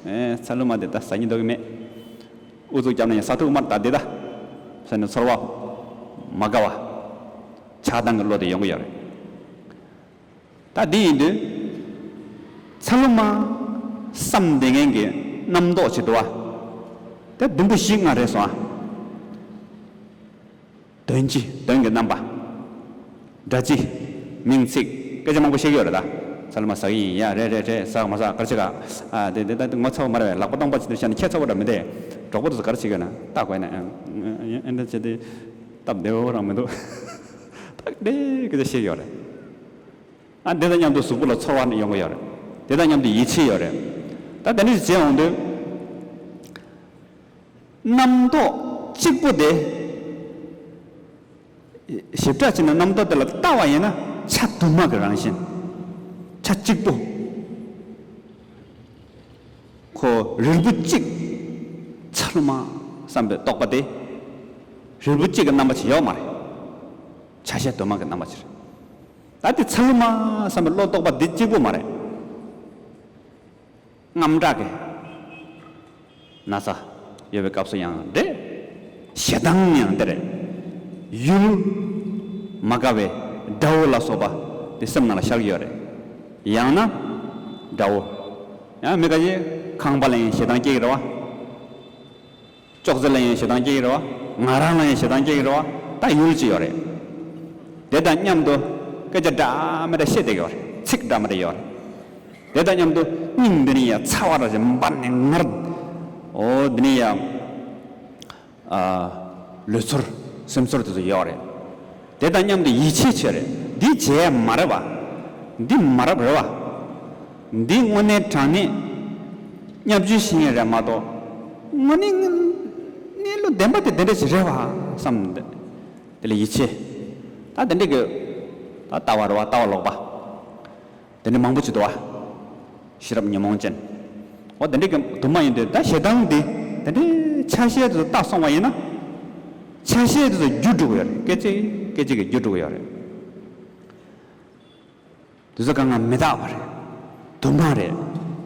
ཨེ་ཚ་ལུ་མ་དེ་ད་ཟ་སྙིང་འདོད་གི་མེད། ཨུ་ཚུགས་བརྒྱབ་ན་ཡང་ཟ་ཐུབ་མ་རེད་ད་འདི་ད། ཟེར་ནས་ཚོར་བ་མ་དགའ་བ། ཆགས་སྡང་གི་བློ་དེ་ཡོང་གི་ཡོད་རེད། ད་འདི་ཡིན་དུས། ཚ་ལུ་མ་བསམ་བསྡད་མཁན་གྱི་རྣམ་རྟོག་ཅིག་འདུག་བ། ད་བདུན་པོ་བཞི་ལྔ་རེད་སོང་ཨ། དོན་སྤྱི་དོན་གྱི་རྣམ་པ། སྒྲ་སྤྱི། མིང་ཚིག་སྐད་ཆ་མང་པོ་བཤད་ཀྱི་ཡོད་རེད་ད། ཚ་ལུ་མ་ཟ་གི་ཡིན་ཡ་རེད་རེད་རེད་ཟ་ག་མ་ཟ་ག་རེ་བྱེད་ག་ཨ་དེ་དེ་ད་ངོ་ཚ་བ་མ་རེད་བས། ལག་པ་སྟོང་པ་ཅིག་ཏུ་བཞག་ནས་ཁྱད་མཚར་པོ་འདྲ་མི་འདུག་གྲོགས་པོ་དེ་ཚོ་ག་རེ་བྱེད་ཀྱི་ཡོད་ན་ལྟ་དགོས་ན། ཨེ་འདྲ་བྱེད་དེ་སྟབས་བདེ་བོ་རང་མི་འདུག་ད་དེ་སྐད་ཆ་བཤད་ཀྱི་ཡོད་རེད། ཨ་དེ་དང་མཉམ་དུ་གཟུགས་པོ་ལ་ཚོར་བ་ཡོང་གི་ཡོད་རེད། དེ་དང་མཉམ་དུ་ཡིད་ཆེས་ཡོད་རེད། ད་དེ་འདྲ་བྱས་འོང་དུས། རྣམ་རྟོག་གཅིག་པོ་དེ། ཞིབ་ཕྲ་བྱས་ན་རྣམ་རྟོག་དེ་ལ་ལྟ་བ་ཡིན་ན་ཆ་དུ་མ་གི་རང་བཞིན། ཆ་གཅིག་པོ། ཁོ་རིལ་བུ་གཅིག་ཚ་ལུ་མ་བསམ་པའི་རྟོག་པ་དེ། རིལ་བུ་གཅིག་གི་རྣམ་པ་ཅིག་ཡོད་མ་རེད། ཆ་ཤས་དུ་མ་གི་རྣམ་པ་ཅིག་རེད། ད་དེ་ཚ་ལུ་མ་བསམ་པའི་བློ་རྟོག་པ་འདི་གཅིག་པོ་མ་རེད། རྔམ་དྲག་གི་ན་ཚ་ཡོད་པའི་སྐབས་སུ་ཡང་འདྲེ། ཞེ་སྡང་ཡང་འདི་རེད། ཡུལ་མ་དགའ་བའི་དགྲ་བོ་ལ་སོགས་པ་དེ་སེམས་ནང་ལ་ཤར་གྱི་ཡོད་རེད། ཡང་ན་དགྲ་བོ། ཡང་མི་དགའ་ཡི་ཁང་པ་ལ་ཡང་ཞེ་སྡང་སྐྱེ་གི་རེད་བ། ཅོག་ཙེ་ལ་ཡང་ཞེ་སྡང་སྐྱེ་གི་རེད་བ། ང་རང་ལ་ཡང་ཞེ་སྡང་སྐྱེ་གི་རེད་བ། ད་ཡུལ་གཅིག་ཡོད་རེད། དེ་དང་མཉམ་དུ་སྐད་ཆ་འདྲ་མི་འདྲ་བཤད་བསྡད་ཀྱི་ཡོད་རེད། ཚིག་འདྲ་མི་འདྲ་ཡོད་རེད། དེ་དང་མཉམ་དུ་སྙིང་འདི་ནས་ཡང་ཚ་བ་ར་ཞིག་འབར་ནས་ངར། འོ་འདི་ནས་ཡང་ཨ། ལུས་ཚོར་སེམས་ཚོར་དེ་ཚོ་ཡོད་རེད། དེ་དང་མཉམ་དུ་ཡིད་ཆེས་ཆེ་རེད། འདི་བྱས་མ་རེད་བ། འདི་མ་རབས་རེད་བ། འདི་དངོས་གནས་དྲང་གནས་བརྙས་བཅོས་ཤེས་ངེས་རེད་མ་གཏོགས། དངོས་གནས་གནས་ལུགས་བདེན་པ་དེ་དེ་འདྲ་ཞིག་རེད་བ་བསམ། དེ་ལ་ཡིད་ཆེས། ད་དེ་འདྲ་གི་ད་ལྟ་བ་རེད་བ། ལྟ་བ་ལོག་པ། དེ་འདྲ་མང་པོ་ཅིག་འདུག་བ། ཤེས་རབ་ཉོན་མོངས་ཅན། འོ་དེ་འདྲ་གི་དུ་མ་ཡིན་དུས་ད་ཞེ་སྡང་འདི་དེ་འདྲའི་ཆ་ཤས་དེ་ཚོ་བཏགས་སོང་བ་ཡིན་ན། ཆ་ཤས་དེ་ཚོ་འགྱུར་འགྲོ་གི་ཡོད་རེད། སྐད་ཅིག་སྐད་ཅིག་གིས་འགྱུར་འགྲོ་གི་ཡོད་རེད། དེ་ཚོ་གང་ག་མི་རྟག་པ་རེད། དུ་མ་རེད།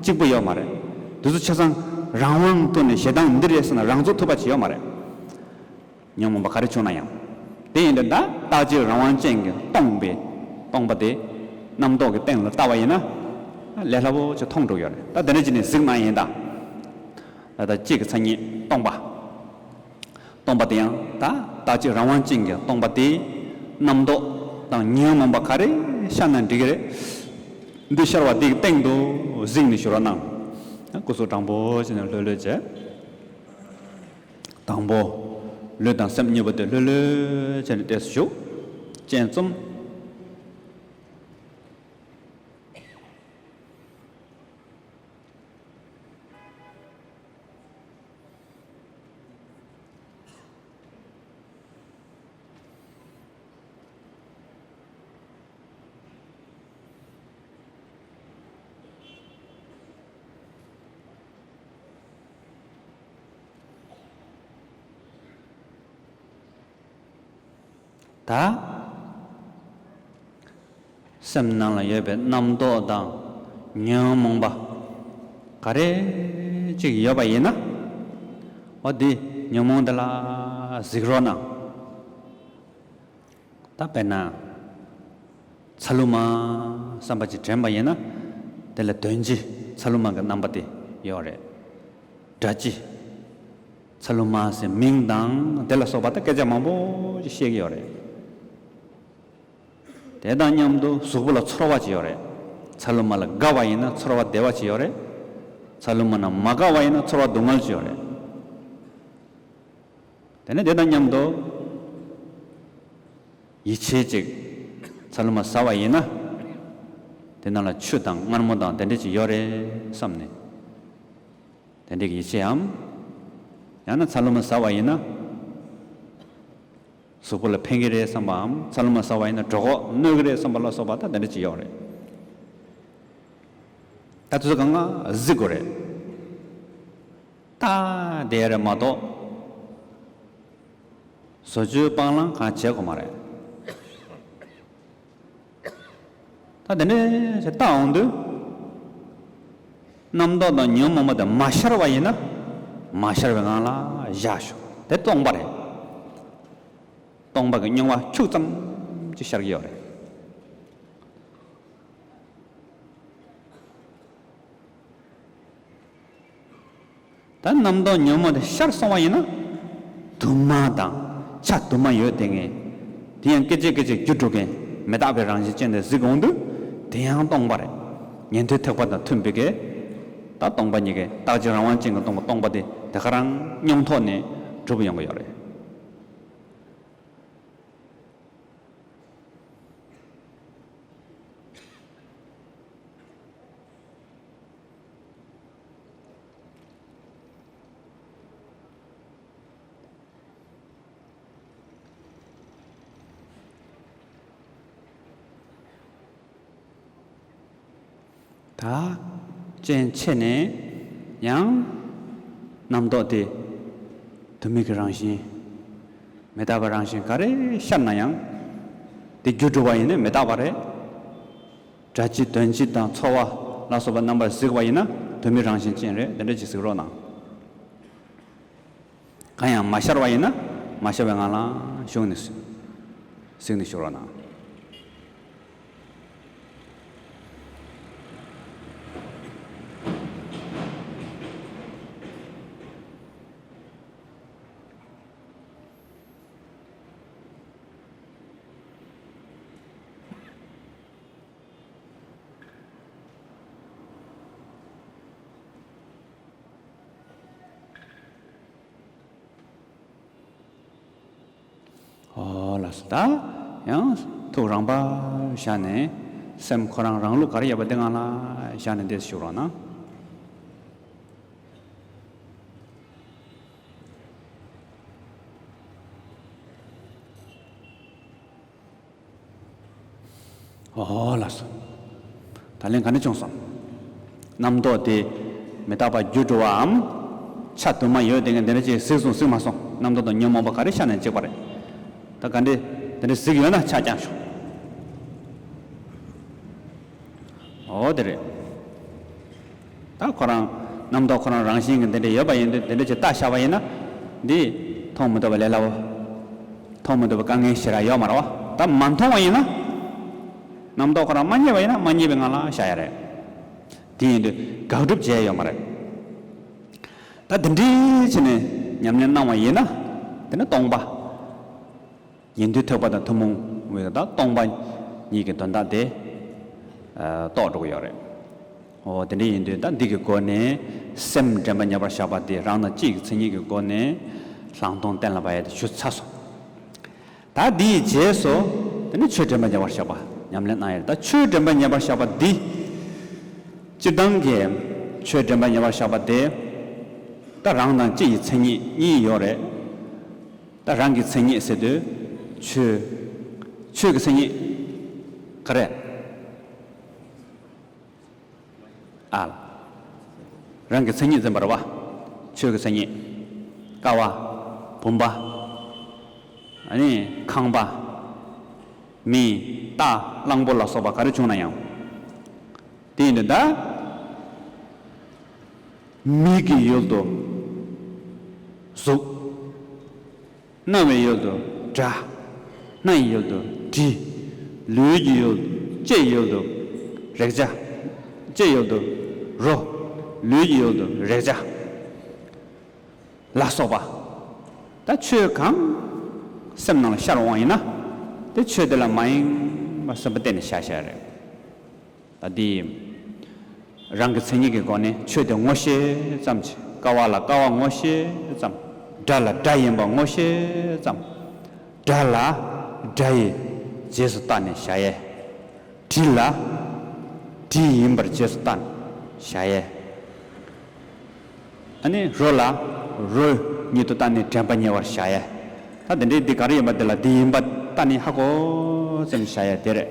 གཅིག་པུ་ཡོད་མ་རེད། དེ་ཚོ་ཆ་ཚང་རང་དབང་ཐོག་ནས་ཞེ་སྡང་འདི་རེད་ཟེར་ན་རང་ཚུགས་ཐུབ་པ་ཅིག་ཡོད་མ་རེད། ཉོན་མོངས་པ་ག་རེ་བྱུང་ན་ཡང་། དེ་ཡིན་དུས་ད་རྟག་གཅིག་རང་དབང་ཅན་གྱིས་སྟོང་པའི་སྟོང་པ་དེ་རྣམ་རྟོག་གི་སྟེང་ལ་བལྟ་བ་ཡིན་ན། ལས་སླ་པོ་ཅིག་མཐོང་འགྲོ་ཡོད་རེད། ད་དེ་འདྲ་ཅིག་ནས་གཟིགས་ན་ཡིན་ད། ད་ལྟ་གཅིག་གི་མཚན་ཉིད་སྟོང་པ། སྟོང་པ་དེ་ཡང་ད་རྟག་གཅིག་རང་དབང་ཅན་གྱི་སྟོང་པ་དེའི་རྣམ་རྟོག་དང་ཉོན་མོངས་པ་ག་རེ་ཤར་ན་འགྲིག་གི་རེད། འདི་ཤར་བ་འདི་གི་སྟེང་དུ་གཟིགས་ནས་ཞུ་རོགས་གནང་། སྐུ་གཟུགས་དྲང་པོ་བྱས་ནས་ལྷོད་ལྷོད་བྱས། དང་པོ། ལུས་དང་སེམས་གཉིས་པོ་དེ་ལྷོད་ལྷོད་བྱས་ནས་བལྟས་སུ་བཞུགས། སྤྱན་བཙུམ། ད། སེམས་ནང་ལ་ཡོད་པའི་རྣམ་རྟོག་དང་ཉོན་མོངས་པ་ག་རེ་ཅིག་ཡོད་པ་ཡིན་ན། འོ་དེ་ཉོན་མོངས་དེ་ལ་གཟིགས་རོགས་གནང་། ད་དཔེར་ན། ཚ་ལུ་མ་བསམ་པ་ཅིག་དྲན་པ་ཡིན་ན། དེ་ལ་དོན་སྤྱི་ཚ་ལུ་མ་གི་རྣམ་པ་དེ་ཡོད་རེད། སྒྲ་སྤྱི། ཚ་ལུ་མ་ཟེར་མིང་དང་དེ་ལ་སོགས་པ་ད་སྐད་ཆ་མང་པོ་ཞིག་བཤད་ཀྱི་ཡོད་རེད། དེ་དང་མཉམ་དུ་གཟུགས་པོ་ལ་ཚོར་བ་ཅིག་ཡོད་རེད། ཚ་ལུ་མ་ལ་དགའ་བ་ཡིན་ན་ཚོར་བ་བདེ་བ་ཅིག་ཡོད་རེད། ཚ་ལུ་མ་ན་མ་དགའ་བ་ཡིན་ན་ཚོར་བ་སྡུག་བསྔལ་ཅིག་ཡོད་རེད། དེ་ནས་དེ་དང་མཉམ་དུ་ཡིད་ཆེས་ཅིག་ཚ་ལུ་མ་ཟ་བ་ཡིན་ན། དེ་ནང་ལ་ཆུ་དང་མངར་མོ་དང་དེ་འདྲ་ཅིག་ཡོད་རེད་བསམ་ནས། དེ་འདྲ་གི་ཡིད་ཆེས་འམ། ཡང་ན་ཚ་ལུ་མ་ཟ་བ་ཡིན་ན། གཟུགས་པོ་ལ་ཕན་གྱི་རེད་བསམ་པའམ། ཚ་ལུ་མ་ཟ་བ་ཡིན་ན་གྲོད་ཁོག་གནོད་ཀྱི་རེད་བསམ་པ་ལ་སོགས་པ་ད་དེ་འདྲ་ཅིག་ཡོད་རེད། ད་དེ་ཚོ་གང་ག་གཟིགས་དགོས་རེད། ད་དེ་རེད་མ་གཏོགས། བཟོ་བཅོས་སྤང་བླང་གང་བྱེད་དགོས་མ་རེད། ད་དེ་འདྲ་ཞིག་བལྟ་འོང་དུས། རྣམ་རྟོག་དང་ཉོན་མོངས་པ་དེ་མ་ཤར་བ་ཡིན་ན། མ་ཤར་བའི་ངང་ལ་བཞག་ཤོག་དེ་སྟོང་པ་རེད། སྟོང་པ་གི་མྱོང་བ་ཁྱུག་ཙམ་ཅིག་ཤར་གྱི་ཡོད་རེད། ད་རྣམ་རྟོག་ཉོན་མོངས་དེ་ཤར་སོང་བ་ཡིན་ན། དུ་མ་དང་ཆ་དུ་མ་ཡོད་དེ་ངེས། དེ་ཡང་སྐད་ཅིག་སྐད་ཅིག་འགྱུར་འགྲོ་མཁན་མི་རྟག་པའི་རང་བཞིན་ཅན་དེ་གཟིགས་འོང་དུས། དེ་ཡང་སྟོང་པ་རེད། ཉན་ཐོས་ཐེག་པ་དང་མཐུན་པའི་གེ། ད་སྟོང་པ་ཉིད་ཀྱི་རྟག་གཅིག་རང་དབང་ཅན་གྱི་སྟོང་པ་སྟོང་པ་དེ་དེ་ག་རང་མྱོང་ཐོག་ནས་གྲུབ་ཡོང་གི་ཡོད་རེད། ད་སྤྱན་ཕྱེ་ནས་ཡང་རྣམ་རྟོག་དེ་དུ་མའི་གི་རང་བཞིན། མི་རྟག་པའི་རང་བཞིན་ག་རེ་ཤར་ན་ཡང་། དེ་འགྱུར་འགྲོ་བ་ཡིན་ན་མི་རྟག་པ་རེད། སྒྲ་སྤྱི་དོན་སྤྱི་དང་ཚོར་བ་ལ་སོགས་པ་རྣམ་པར་གཟིགས་པ་ཡིན་ན་དུ་མའི་རང་བཞིན་ཅན་རེད། དེ་འདྲ་ཅིག་གཟིགས་རོགས་གནང་། གང་ཡང་མ་ཤར་བ་ཡིན་ན་མ་ཤར་བའི་ངང་ལ་བཞུགས་ནས་གཟིགས་ནས་བཞུགས་རོགས་གནང་། ད་ཡང་ཐུགས་རང་དཔའ་བཞག་ནས་སེམས་ཁོ་རང་རང་ལུགས་ག་རེ་ཡོད་པ་དེ་སྒང་ལ་བཞག་ནས་འདི་བཞུགས་རོགས་གནང་། ཨོ་ལགས་སོ། ད་ལན་ག་འདྲ་བྱུང་སོང་། རྣམ་རྟོག་དེ་མི་རྟག་པ་རྒྱུ་འགྲོ་བའམ། ཆ་དུ་མ་ཡོད་དེ་ངས་འདི་འདྲ་ཅིག་གཟིགས་སོང་གཟིགས་མ་སོང་། རྣམ་རྟོག་དང་ཉོན་མོངས་པ་ག་རེ་ཤར་ནས་གཅིག་པ་རེད། ད་ག་འདྲ་འདི་འདྲ་གཟིགས་ཡོད་ན་ཆ་རྐྱང་ཤོག་ཨོ་དེ་རེད། ད་ཁོ་རང་རྣམ་རྟོག་ཁོ་རང་རང་བཞིན་གྱི་འདི་འདྲ་ཡོད་པ་ཡིན་དུས་འདི་འདྲ་ཅིག་བལྟ་བཞག་པ་ཡིན་ན། འདི་མཐོང་མི་ཐུབ་པ་ལས་སླ་བོ། མཐོང་མི་ཐུབ་པའི་དཀའ་ངལ་ཞེ་དྲག་ཡོད་མ་རེད་བ། ད་མ་མཐོང་བ་ཡིན་ན། རྣམ་རྟོག་ཁོ་རང་མ་རྙེད་པ་ཡིན་ན་མ་རྙེད་པའི་ངང་ལ་བཞག་ཡ་རེད། དེ་ཡིན་དུས་དགག་སྒྲུབ་བྱས་ཡོད་མ་རེད། ད་འདི་འདྲའི་ཕྱིར་ནས་ཉམས་ལེན་གནང་བ་ཡིན་ན། དེ་ནི་སྟོང་པ། ཉན་ཐོས་ཐེག་པ་དང་ཐུན་མོང་བའི་ད་སྟོང་པ་ཉིད་ཀྱི་དོན་དག་དེ་ཨ་རྟོགས་འགྲོ་གི་ཡོད་རེད། འོ་དེ་འདྲ་ཡིན་དུས་ད་འདི་གི་སྒོ་ནས་སེམས་དྲན་པ་ཉེ་བར་བཞག་པ་དེ་རང་དང་གཅིག་གི་མཚན་ཉིད་ཀྱི་སྒོ་ནས་བླང་དོར་གཏན་ལ་ཕབ་ཡ་དེ་ཞུ་ཚར་སོང་། ད་འདིའི་རྗེས་སུ་དེ་ནི་ཆོས་དྲན་པ་ཉེ་བར་བཞག་པ་ཉམས་ལེན་གནང་ཡ་རེད། ད་ཆོས་དྲན་པ་ཉེ་བར་བཞག་པ་འདི། སྤྱིར་བཏང་གི་ཆོས་དྲན་པ་ཉེ་བར་བཞག་པ་དེ། ད་རང་དང་གཅིག་གི་མཚན་ཉིད་གཉིས་ཡོད་རེད། ད་རང་གི་མཚན་ཉིད་ཟེར་དུས་ཆོས། ཆོས་ཀྱི་མཚན་ཉིད་ག་རེ། ཨ། རང་གི་མཚན་ཉིད་འཛིན་པ་རེད་བ། ཆོས་ཀྱི་མཚན་ཉིད། ཀ་བ། བུམ་པ། ཨ་ནི་ཁང་པ། མི། རྟ། གླང་པོ་ལ་སོགས་པ་ག་རེ་བྱུང་ན་ཡང་། དེ་ཡིན་དུས་ད། མིག་གི་ཡུལ་དུ་གཟུགས། རྣ་བའི་ཡུལ་དུ་སྒྲ། སྣ་ཡི་ཡུལ་དུ་དྲི། ལུས་ཀྱི་ཡུལ། ལྕེ་ཡི་ཡུལ་དུ་རེག་བྱ། ལྕེ་ཡི་ཡུལ་དུ་རོ། ལུས་ཀྱི་ཡུལ་དུ་རེག་བྱ་ལ་སོགས་པ། ད་ཆོས་གང་སེམས་ནང་ལ་ཤར་འོང་ཡིན་ན། དེ་ཆོས་དེ་ལ་མ་ཡེངས་པར་སེམས་པ་གཏད་ནས་བཞག་བཞག་རེད། ད་འདི། རང་གི་མཚན་ཉིད་ཀྱི་སྒོ་ནས་ཆོས་དེ་ངོ་ཤེས་ཙམ་གྱིས། ཀ་བ་ལ་ཀ་བ་ངོ་ཤེས་ཙམ། སྒྲ་ལ་སྒྲ་ཡིན་པ་ངོ་ཤེས་ཙམ། སྒྲ་ལ་སྒྲ་ཡི་རྗེས་སུ་བལྟས་ནས་བཞག་ཡས། དྲི་ལ་དྲི་ཡིན་པར་རྗེས་སུ་བལྟས་ནས་བཞག་ཡས། ཨ་ནི་རོ་ལ་རོ་ཉིད་དུ་བལྟས་ནས་དྲན་པ་ཉེ་བར་བཞག་ཡས། ད་དེ་འདྲའི་འདི་ག་རེ་ཡིན་པ་དེ་ལ་འདི་ཡིན་པ་བལྟས་ནས་ཧ་གོ་ཙམ་བཞག་ཡས་དེ་རེད།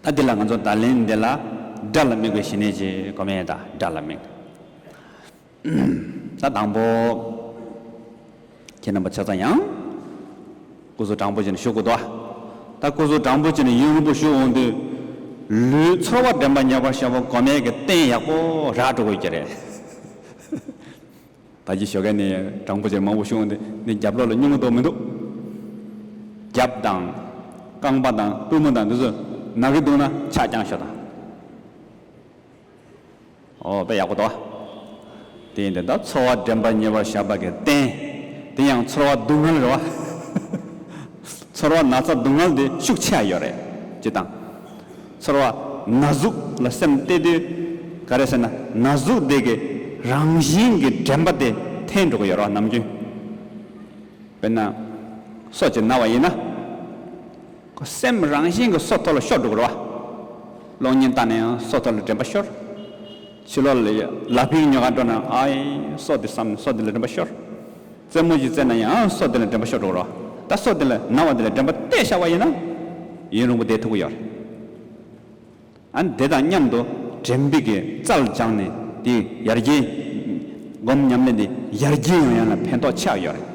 ད་འདི་ལ་ང་ཚོ་ད་ལན་འདི་ལ་སྒྲ་ལ་དམིགས་པའི་ཞི་གནས་ཀྱི་སྒོམ་ཡས་ད་སྒྲ་ལ་དམིགས། ད་དང་པོ། ཁྱེད་རྣམ་པ་ཆ་ཚང་ཡང་། སྐུ་གཟུགས་དྲང་པོ་བྱས་ནས་བཞུགས་དགོས་འདུག་ད་སྐུ་གཟུགས་དྲང་པོ་བྱས་ནས་ཡུན་རིང་པོ་བཞུགས་འོང་དུས། ལུས་ཚོར་བ་དྲན་པ་ཉེ་བར་བཞག་པ་སྒོམ་ཡས་ཀྱི་རྟེན་ཡག་པོ་རག་འགྲོ་དགོས་ཀྱི་རེད། ད་ཅི་ཞོགས་ཀས་ནས་དྲང་པོ་བྱས་མང་པོ་བཞུགས་འོང་དུས་ནི་རྒྱབ་ལོགས་ལ་སྙུང་གི་འདུག་མི་འདུག་རྒྱབ་དང་། རྐང་པ་དང་པུས་མོ་དང་འདི་ཚོ་ན་གི་འདུག་ན་ཆ་རྐྱང་ཤོག་དང་། ཨོ་དཔེ་ཡག་པོ་འདུག་དེ་ཡིན་དུས་ད་ཚོར་བ་དྲན་པ་ཉེ་བར་བཞག་པ་གི་རྟེན། དེ་ཡང་ཚོར་བ་སྡུག་བསྔལ་རེད་བ། ཚོར་བ་ན་ཚ་སྡུག་བསྔལ་དེ་ཤུགས་ཆེ་བ་ཡོད་རེད། སྤྱིར་བཏང་། ཚོར་བ་ན་ཟུག་ལ་སེམས་གཏད་དུས། ག་རེ་ཟེར་ན་ན་ཟུག་དེ་གི་རང་བཞིན་གྱི་དྲན་པ་དེ་འཐེན་འགྲོ་གི་ཡོད་རེད་བ་ནམ་རྒྱུན། དཔེར་ན། སོ་གཅིག་ན་བ་ཡིན་ན། ཁོ་སེམས་རང་བཞིན་གྱིས་སོ་ཐོག་ལ་ཤོར་འགྲོ་གི་རེད་བ། གློག་བརྙན་བལྟས་ན་ཡང་སོ་ཐོག་ལ་དྲན་པ་ཤོར། ཕྱི་ལོགས་ལ་ལག་ཕིང་ཉོ་གར་འགྲོ་ན་ཨའི་སོ་དེ་བསམ་ནས་སོ་དེ་ལ་དྲན་པ་ཤོར། རྩེད་མོ་ཞིག་རྩེས་ན་ཡང་སོ་དེ་ལ་དྲན་པ་ཤོར་འགྲོ་གི་རེད་བ། ད་སོ་དེ་ལ་ན་བ་དེ་ལ་དྲན་པ་གཏད་བཞག་པ་ཡིན་ན། ཡུན་རིང་པོ་བསྡད་ཐུབ་ཀྱི་ཡོད་རེད། ཨ་ནི་དེ་དང་མཉམ་དུ་དྲན་པའི་གི་རྩལ་སྦྱངས་ནས་དེ་ཡར་རྒྱས། སྒོམ་ཉམས་ལེན་དེ་ཡར་རྒྱས་ཡོང་ཡ་ལ་ཕན་ཐོགས་ཆེ་བ་ཡོད་རེད།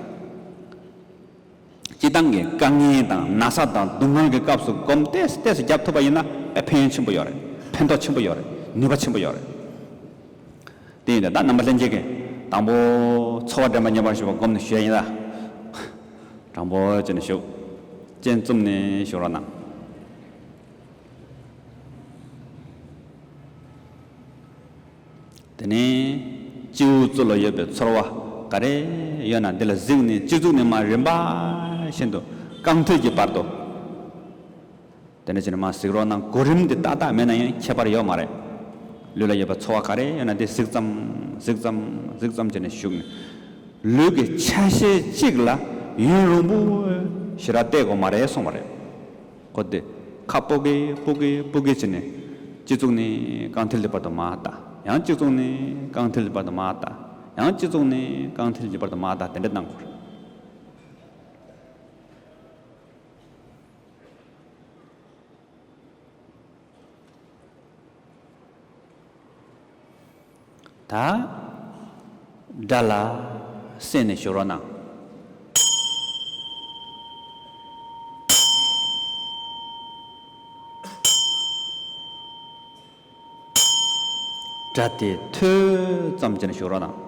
སྤྱིར་བཏང་གི་དཀའ་ངལ་དང་ན་ཚ་དང་སྡུག་བསྔལ་གྱི་སྐབས་སུ་སྒོམ་ཏོག་ཙམ་ཏོག་ཙམ་རྒྱབ་ཐུབ་པ་ཡིན་ན་དཔེ་ཕན་ཡོན་ཆེན་པོ་ཡོད་རེད། ཕན་ཐོགས་ཆེན་པོ་ཡོད་རེད། ནུས་པ་ཆེན་པོ་ཡོད་རེད། དེ་ཡིན་དུས་ད་རྣམ་པ་ལྷན་རྒྱས་ཀྱིས་དང་པོ་ཚོར་བ་དྲན་པ་ཉེ་བར་བཞག་པ་སྒོམ་ནས་ཞུ་ཡ་ཡིན་ད། དྲང་པོ་བྱས་ནས་བཞུགས། སྤྱན་བཙུམ་ནས་བཞུགས་རོགས་གནང་། དེ་ནས་སྤྱི་བོའི་གཙུག་ལ་ཡོད་པའི་ཚོར་བ་ག་རེ་ཡོད་ན་འདི་ལ་གཟིགས་ནས་སྤྱི་གཙུག་ནས་མར་རིམ་པ་བཞིན་དུ་རྐང་མཐིལ་གྱི་བར་དུ། དེ་འདྲ་བྱས་ནས་མར་གཟིགས་རོགས་གནང་། གོ་རིམ་འདི་ཏག་ཏག་མེད་ན་ཡང་ཁྱད་པར་ཡོད་མ་རེད། ལུས་ལ་ཡོད་པའི་ཚོར་བ་ག་རེ་ཡོད་ན་དེ་གཟིགས་ཙམ་གཟིགས་ཙམ་གཟིགས་ཙམ་བྱས་ནས་བཞུགས་ནས། ལུས་ཀྱི་ཆ་ཤས་གཅིག་ལ་ཡུན་རིང་པོ་ ཞེ་དྲག་བལྟ་དགོས་མ་རེད་གསུངས་པ་རེད། ཁོ་དེ་ཁ་སྤོ་གེ་སྤོ་གེ་སྤོ་གེ་བྱས་ནས་སྤྱི་གཙུག་ནས་རྐང་མཐིལ་གྱི་བར་དུ་མར་ལྟ། ཡང་སྤྱི་གཙུག་ནས་རྐང་མཐིལ་གྱི་བར་དུ་མར་ལྟ། ཡང་སྤྱི་གཙུག་ནས་རྐང་མཐིལ་གྱི་བར་དུ་མར་ལྟ། དེ་འདྲ་གནང་དགོས་རེད། ད་སྒྲ་ལ་གསན་ནས་བཞུགས་རོགས་གནང་། སྒྲ་དེ་ཐོས་ཙམ་བྱས་ནས་བཞུགས་རོགས་གནང་།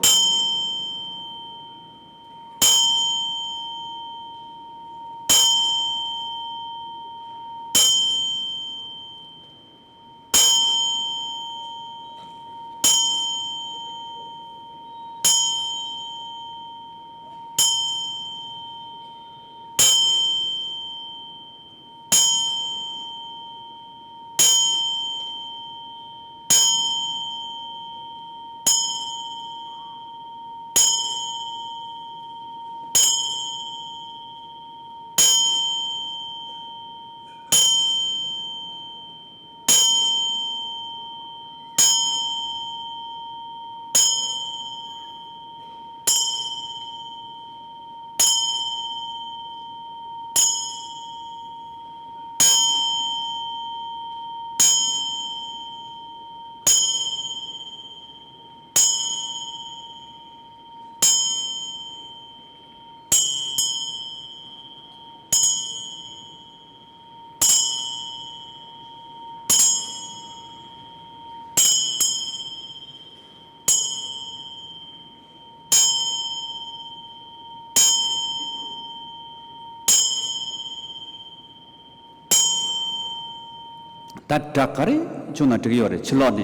ད་སྒྲ་ག་རེ་བྱུང་ན་འགྲིག་གི་ཡོད་རེད། ཕྱི་ལོགས་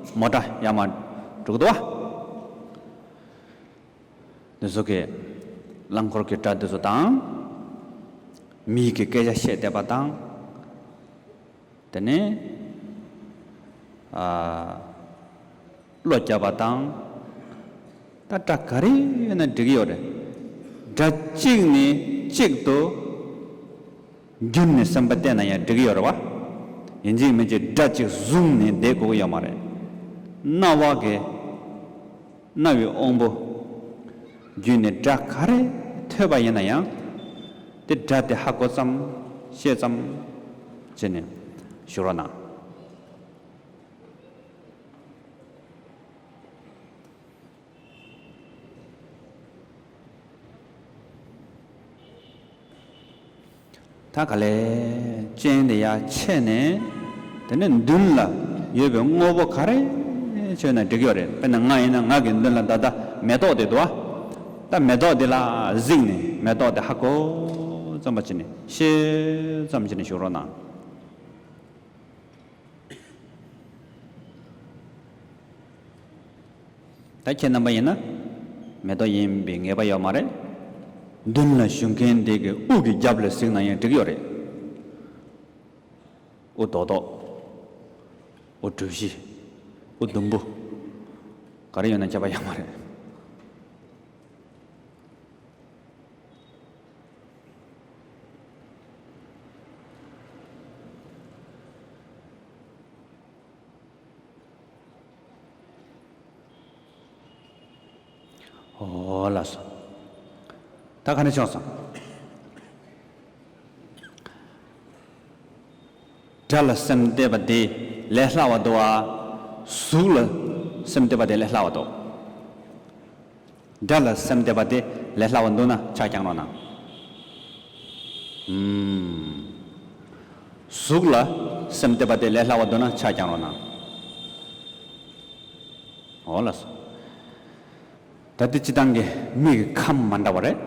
ནས་མོ་ཊ་ཡར་མར་འགྲོ་གི་འདུག་བ། འདི་ཚོ་གི་རླངས་འཁོར་གྱི་སྒྲ་འདི་ཚོ་དང་། མི་ཡི་གི་སྐད་ཆ་བཤད་བསྡད་པ་དང་། དེ་ནས་ཨ། བློ་རྒྱབ་པ་དང་། ད་སྒྲ་ག་རེ་ཡོད་ན་འགྲིག་གི་ཡོད་རེད། སྒྲ་གཅིག་ནས་གཅིག་ཏུ་བསྒྱུར་ནས་སེམས་པ་གཏད་ན་ཡང་འགྲིག་གི་ཡོད་རེད་བ། ཡིན་གཅིག་མིན་གཅིག་སྒྲ་གཅིག་བཟུང་ནས་བསྡད་དགོས་ཀྱི་ཡོད་མ་རེད། རྣ་བ་གི་རྣ་བའི་དབང་པོ་བརྒྱུད་ནས་སྒྲ་ག་རེ་ཐོས་པ་ཡིན་ན་ཡང་། དེ་སྒྲ་དེ་ཧ་གོ་ཙམ་ཤེས་ཙམ་བྱས་ནས་བཞུགས་རོགས་གནང་། ད་ག་ལེ། སྤྱན་དེ་ཡར་ཕྱེ་ནས། དེ་ནས་མདུན་ལ་ཡོད་པའི་དངོས་པོ་ག་རེ་བྱས་ན་འགྲིག་ཡོད་རེད། དཔེར་ན་ང་ཡིན་ན་ང་གི་མདུན་ལ་ད་ལྟ་མེ་ཏོག་དེ་འདུག་བ། ད་མེ་ཏོག་དེ་ལ་གཟིགས་ནས་མེ་ཏོག་དེ་ཧ་གོ་ཙམ་པ་བྱས་ནས་ཤེས་ཙམ་བྱས་ནས་བཞུགས་རོགས་གནང་། ད་ཁྱེད་རྣམ་པ་ཡིན་ན་མེ་ཏོག་ཡིན་པའི་ངེས་པ་ཡོད་མ་རེད། མདུན་ལ་བཞུགས་མཁན་དེ་གི་དབུ་གི་རྒྱབ་ལ་གཟིགས་ན་ཡང་འགྲིག་ཡོད་རེད། དབུ་རྡོག་རྡོག་དབུ་གྲུ་བཞི། དབུ་ཟླུམ་པོ། ག་རེ་ཡོད་ན་ཁྱད་པར་ཡོད་མ་རེད། ཨོ་ལགས་སོ། ད་ག་ནས་བྱུང་སོང་། སྒྲ་ལ་སེམས་གཏད་པ་དེ་ལས་སླ་བ་འདུག་ཨ། གཟུགས་ལ་སེམས་གཏད་པ་དེ་ལས་སླ་བ་འདུག་སྒྲ་ལ་སེམས་གཏད་པ་དེ་ལས་སླ་བ་འདུག་ན་ཕྱག་བརྐྱང་རོགས་གནང་། ཨུམ། གཟུགས་ལ་སེམས་གཏད་པ་དེ་ལས་སླ་བ་འདུག་ན་ཕྱག་བརྐྱང་རོགས་གནང་། འོ་ལགས་སོ། ད་ལྟའི་སྤྱིར་བཏང་གི་མི་གི་ཁམས་མ་འདྲ་བ་རེད།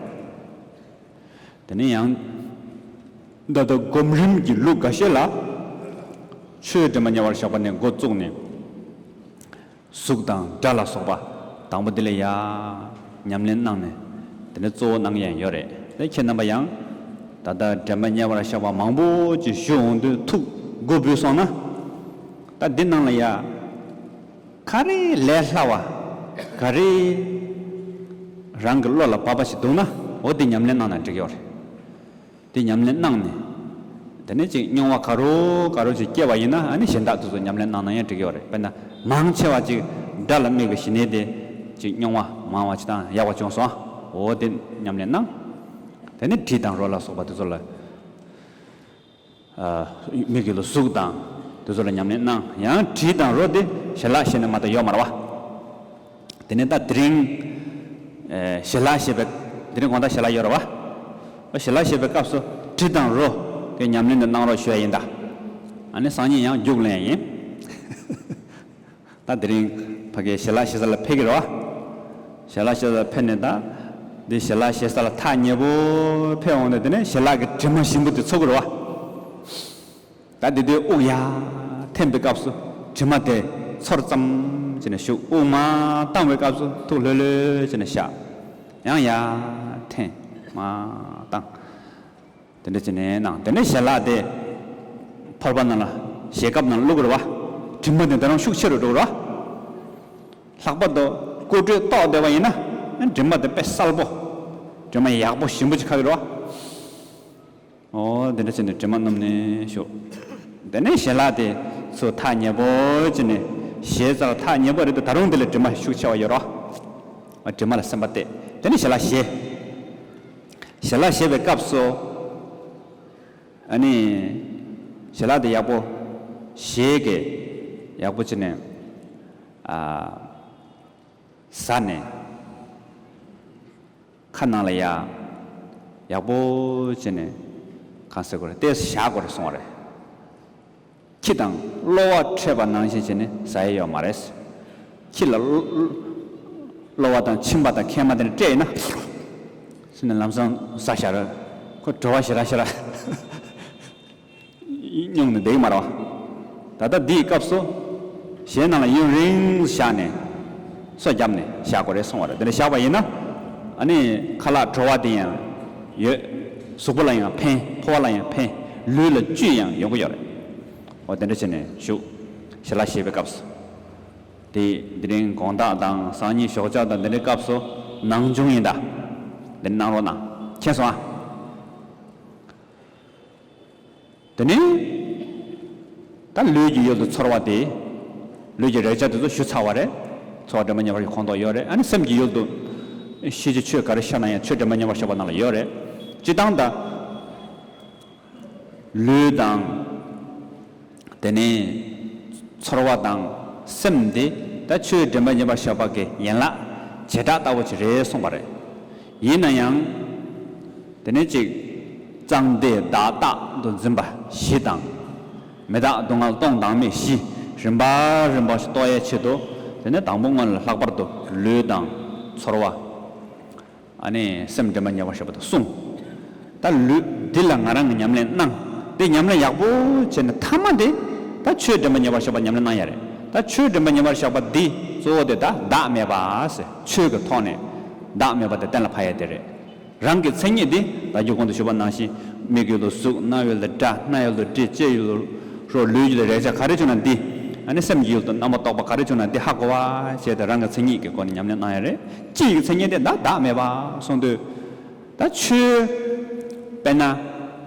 དེ་ནས་ཡང་། ད་ལྟ་སྒོམ་རིམ་གྱི་ལུགས་འགའ་ཤས་ལ། ཆོས་དྲན་པ་ཉེ་བར་བཞག་པ་ནས་འགོ་བཙུགས་ནས། གཟུགས་དང་སྒྲ་ལ་སོགས་པ་དང་པོ་དེ་ལས་ཡ་ཉམས་ལེན་གནང་ནས་དེ་ནས་གཙོ་བོ་གནང་ཡས་ཡོད་རེད། དེ་ཁྱེད་རྣམ་པ་ཡང་ད་ལྟ་དྲན་པ་ཉེ་བར་བཞག་པ་མང་པོ་ཅིག་ཞུ་འོང་དུས་ཐུགས་མགོ་འབུས་སོང་ན། ད་འདི་ནང་ལ་ཡ་ག་རེ་ལས་སླ་བ། ག་རེ་རང་གི་བློ་ལ་བབས་པ་ཞིག་འདུག་ན། འོ་དེ་ཉམས་ལེན་གནང་ན་འགྲིག་ཡོད་རེད། དེ་ཉམས་ལེན་གནང་ནས། དེ་ནས་ཅིག་རྙོག་པ་ག་རོ་ག་རོ་ཅིག་སྐྱེ་བ་ཡིན་ན། ཨ་ནི་གཞན་དག་དེ་ཚོ་ཉམས་ལེན་གནང་ན་ཡང་འགྲིག་གི་ཡོད་རེད། དཔེར་ན་མང་ཆེ་བ་ཅིག་དགྲ་ལ་དམིགས་པའི་ཞི་གནས་དེ་ཅིག་རྙོག་པ་མང་བ་ཅིག་དང་ཡག་པ་བྱུང་སོང་། འོ་དེ་ཉམས་ལེན་གནང་། དེ་ནས་དྲི་དང་རོ་ལ་སོགས་པ་དེ་ཚོ་ལ། ཨ། མིག་གི་ལ་གཟུགས་དང་དེ་ཚོ་ལ་ཉམས་ལེན་གནང་། ཡང་དྲི་དང་རོ་དེ་ཞལ་ལག་བཞེས་ནས་མ་གཏོགས་ཡོད་མ་རེད་བ། དེ་ནས་ད་དེ་རིང་ཨེ་ཞལ་ལག་བཞེས་པའི། དེ་རིང་དགོང་དག་ཞལ་ལག་ཡོད་རེད་བ། ཞལ་ལག་བཞེས་པའི་སྐབས་སུ་དྲི་དང་རོ་གི་ཉམས་ལེན་དུ་གནང་རོགས་ཞུ་ཡ་ཡིན་ད། ཨ་ནི་སང་ཉིན་ཡང་རྒྱུགས་ལེན་ཡ་ཡིན། ད་དེ་རིང་ཕ་གིའི་ཞལ་ལག་བཞེས་ས་ལ་ཕེབས་ཀྱི་རེད་བ། ཞལ་ལག་བཞེས་ས་ལ་ཕེབས་ནས། ད་འདི་ཞལ་ལག་བཞེས་ས་ལ་ཐག་ཉེ་པོ་ཕེབས་འོང་ནས། དེ་ནས་ཞལ་ལག་གི་དྲི་མ་ཞིམ་པོ་དེ་ཚོར་གྱི་རེད་བ། ད་དེ་དུས་དབུགས་ཡར་འཐེན་པའི་སྐབས་སུ་དྲི་མ་དེ་ཚོར་ཙམ་བྱས་ནས་བཞུགས། དབུགས་མར་བཏང་བའི་སྐབས་སུ་ཐུགས་ལྷོད་ལྷོད་བྱས་ནས་བཞག། ཡང་ཡར་འཐེན། མར་བཏང་། དེ་འདྲ་བྱས་ནས་གནང་། དེ་ནས་ཞལ་ལག་དེ་ཕོར་པ་ནང་ལ། ཞལ་ཁབ་ནང་ལ་བླུགས་རེད་བ། དྲི་མ་དེ་ད་རུང་ཤུགས་ཆེ་རུ་འགྲོ་རེད་བ། ལྷག་པར་དུ་སྐུ་དྲོད་ཏོག་བསྡད་པ་ཡིན་ན། དྲི་མ་དེ་དཔེ་གསལ་པོ། དྲི་མ་ཡག་པོ་ཞིམ་པོ་ཅིག་ཁ་གི་རེད་བ། འོ་དེ་འདྲ་བྱས་ནས་དྲི་མ་བསྣམས་ནས་བཞུགས། དེ་ནས་ཞལ་ལག་དེ་ཚུར་ཐག་ཉེ་པོ་བྱས་ནས། ཞལ་རྩ་ལ་ཐག་ཉེ་པོ་རེད་དུས་ད་རུང་དེ་ལ་དྲི་མ་ཤུགས་ཆེ་བ་ཡོད་རེད་བ། དྲི་མ་ལ་སེམས་པ་གཏད། དེ་ནས་ཞལ་ལག་བཞེས། ཞལ་ལག་བཞེས་པའི་སྐབས་སུ། ཨ་ནི་ཞལ་ལག་དེ་ཡག་པོ་བཞེས་གི། ཡག་པོ་བྱས་ནས། ཨ། ཟ་ནས། ཁ་ནང་ལ་ཡ་ཡག་པོ་བྱས་ནས་གང་ཟེར་དགོས་རེད། ཏོག་ཙམ་བཞག་དགོས་རེད་གསུངས་པ་རེད། ཁྱི་དང་གློ་བ་འཕྲད་པ་ནང་བཞིན་བྱས་ནས་ཟ་ཡས་ཡོད་མ་རེད། ཁྱི་ལ་གློ་བ་དང་མཆིན་པ་དང་མཁལ་མ་དེ་འདྲ་འཕྲད་ཡིན་ན། ཟེར་ནས་ལམ་སང་ཟ་བཞག་རེད། ཁོ་བྲོ་བ་ཞེ་དྲག་ཞེ་དྲག་མྱོང་ནས་བསྡད་ཀྱི་མ་རེད་བ། ད་ལྟ་འདིའི་སྐབས་སུ་ཞལ་ནང་ལ་ཡུན་རིང་བཞག་ནས། སོ་བརྒྱབ་ནས་བཞག་དགོས་རེད་གསུངས་པ་རེད། དེ་འདྲ་བཞག་པ་ཡིན་ན། ཨ་ནི་ཁ་ལག་བྲོ་བ་དེ་ཡང་ཡོད། གཟུགས་པོ་ལ་ཡང་ཕན། ཕོ་བ་ལ་ཡང་ཕན། ལུས་ལ་བཅུད་ཡང་ཡོང་གི་ཡོད་རེད། འོ་དེ་འདྲ་བྱས་ནས་བཞུགས། ཞལ་ལག་བཞེས་པའི་སྐབས་སུ། དེ་དེ་རིང་དགོང་དག་དང་སང་ཉིན་ཞོགས་ཇ་དང་དེ་འདྲའི་སྐབས་སུ་ནང་སྦྱོང་ཡིན་ད། དེ་གནང་རོགས་གནང་། མཁྱེན་སོང་ཨ། དེ་ནས་ད་ལུས་ཀྱི་ཡུལ་དུ་ཚོར་བ་དེ། ལུས་ཀྱི་རེག་བྱ་དེ་ཚོ་ཞུ་ཚར་བ་རེད། ཚོར་བ་དྲན་པ་ཉེ་བར་གྱི་ཁོངས་གཏོགས་ཡོད་རེད། ཨ་ནི་སེམས་ཀྱི་ཡུལ་དུ་ཤེས་བྱའི་ཆོས་ག་རེ་ཤར་ན་ཡང་ཆོས་དྲན་པ་ཉེ་བར་བཞག་པ་ནང་ལ་ཡོད་རེད། སྤྱིར་བཏང་ད་ལུས་དང་། དེ་ནས་ཚོར་བ་དང་སེམས་དེ་ད་ཆོས་དྲན་པ་ཉེ་བར་བཞག་པ་གི་ཡན་ལག་བྱེ་བྲག་ལྟ་བུ་ཅིག་རེད་གསུངས་པ་རེད། ཡིན་ན་ཡང་། དེ་ནས་ཅིག་གཙང་བདེ་བདག་རྟག་ཏུ་འཛིན་པ་བཞི་དང་། མི་རྟག་སྡུག་བསྔལ་སྟོང་དང་མེད་བཞི། རིམ་པ་རིམ་པ་ཞིག་རྟོགས་ཡའི་ཆེད་དུ། དེ་ནས་དང་པོ་སྔོན་ལ་ལྷག་པར་དུ་ལུས་དང་ཚོར་བ། ཨ་ནི་སེམས་དྲན་པ་ཉེ་བར་བཞག་པ་དང་གསུངས། ད་ལུས་འདི་ལ་ང་རང་གིས་ཉམས་ལེན་གནང་། དེ་ཉམས་ལེན་ཡག་པོ་བྱས་ནས་མཐའ་མ་དེ། ད་ཆོས་དྲན་པ་ཉེ་བར་བཞག་པ་ཉམས་ལེན་གནང་ཡ་རེད། ད་ཆོས་དྲན་པ་ཉེ་བར་བཞག་པ་འདི་གཙོ་བོ་དེ་ད་བདག་མེད་པ་ཟེར། ཆོས་ཀྱི་ཐོག་ནས་བདག་མེད་པ་དེ་གཏན་ལ་ཕབ་ཡ་དེ་རེད། རང་གི་མཚན་ཉིད་དེ་ད་རྒྱུ་གོང་དུ་ཞུས་པ་ནང་བཞིན། མིག་ཡུལ་དུ་གཟུགས། རྣ་ཡུལ་དུ་སྒྲ། སྣ་ཡུལ་དུ་དྲི། ལྕེ་ཡུལ་དུ་རོ། ལུས་ཡུལ་དུ་རེག་བྱ་ག་རེ་བྱུང་ན་འདི། ཨ་ནི་སེམས་ཀྱི་ཡུལ་དུ་རྣམ་པར་རྟོག་པ་ག་རེ་བྱུང་ན་འདི་ཧ་གོ་བ་བྱས་ཏེ་རང་གི་མཚན་ཉིད་ཀྱི་སྒོ་ནས་ཉམས་ལེན་གནང་ཡ་རེད། སྤྱི་ཡི་མཚན་ཉིད་དེ་ད་བདག་མེད་པ་གསུངས་དུས། ད་ཆོས། དཔེར་ན་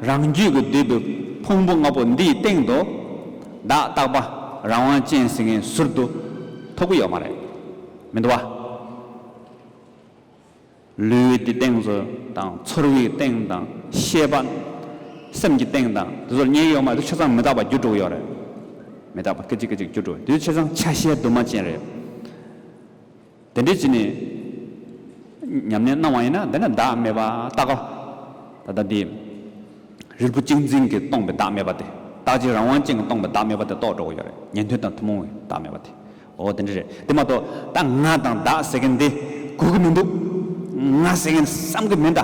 རང་རྒྱུད་ཀྱིས་བསྡུས་པའི་ཕུང་པོ་ལྔ་པོ་འདིའི་སྟེང་དུ་བདག་རྟག་པ་རང་དབང་ཅན་ཟེར་མཁན་ཟུར་དུ་ཐུག་གི་ཡོད་མ་རེད། མི་འདུག་བ། ལུས་ཀྱི་སྟེང་དུ་དང་། ཚོར་བའི་སྟེང་དང་། ཤེས་པ། སེམས་ཀྱི་སྟེང་དང་དེ་ཚོར་རྙེད་ཡོད་མ་རེད། ཆ་ཚང་མི་རྟག་པ་འགྱུར་འགྲོ་གི་ཡོད་རེད། མི་རྟག་པ་སྐད་ཅིག་སྐད་ཅིག་འགྱུར་འགྲོ། དེ་ཆ་ཚང་ཆ་ཤས་དུ་མ་ཅན་རེད། དེ་འདྲ་བྱས་ནས་ཉམས་ལེན་གནང་བ་ཡིན་ན། དེ་ནི་བདག་མེད་པ་རྟག་པ། ད་ལྟ་འདི་རིལ་བུ་གཅིག་འཛིན་གྱིས་སྟོང་པའི་བདག་མེད་པ་དེ། རྟག་གཅིག་རང་དབང་ཅན་གྱིས་སྟོང་པའི་བདག་མེད་པ་དེ་རྟོགས་འགྲོ་གི་ཡོད་རེད། ཉན་ཐོས་དང་ཐུན་མོང་བའི་བདག་མེད་པ་དེ། འོ་དེ་འདྲ་རེད། དེ་མ་གཏོགས་ད་ང་དང་བདག་ཟེར་མཁན་འདི་དགོས་ཀྱི་མི་འདུག་ང་ཟེར་མཁན་བསམ་གྱི་མིན་ད།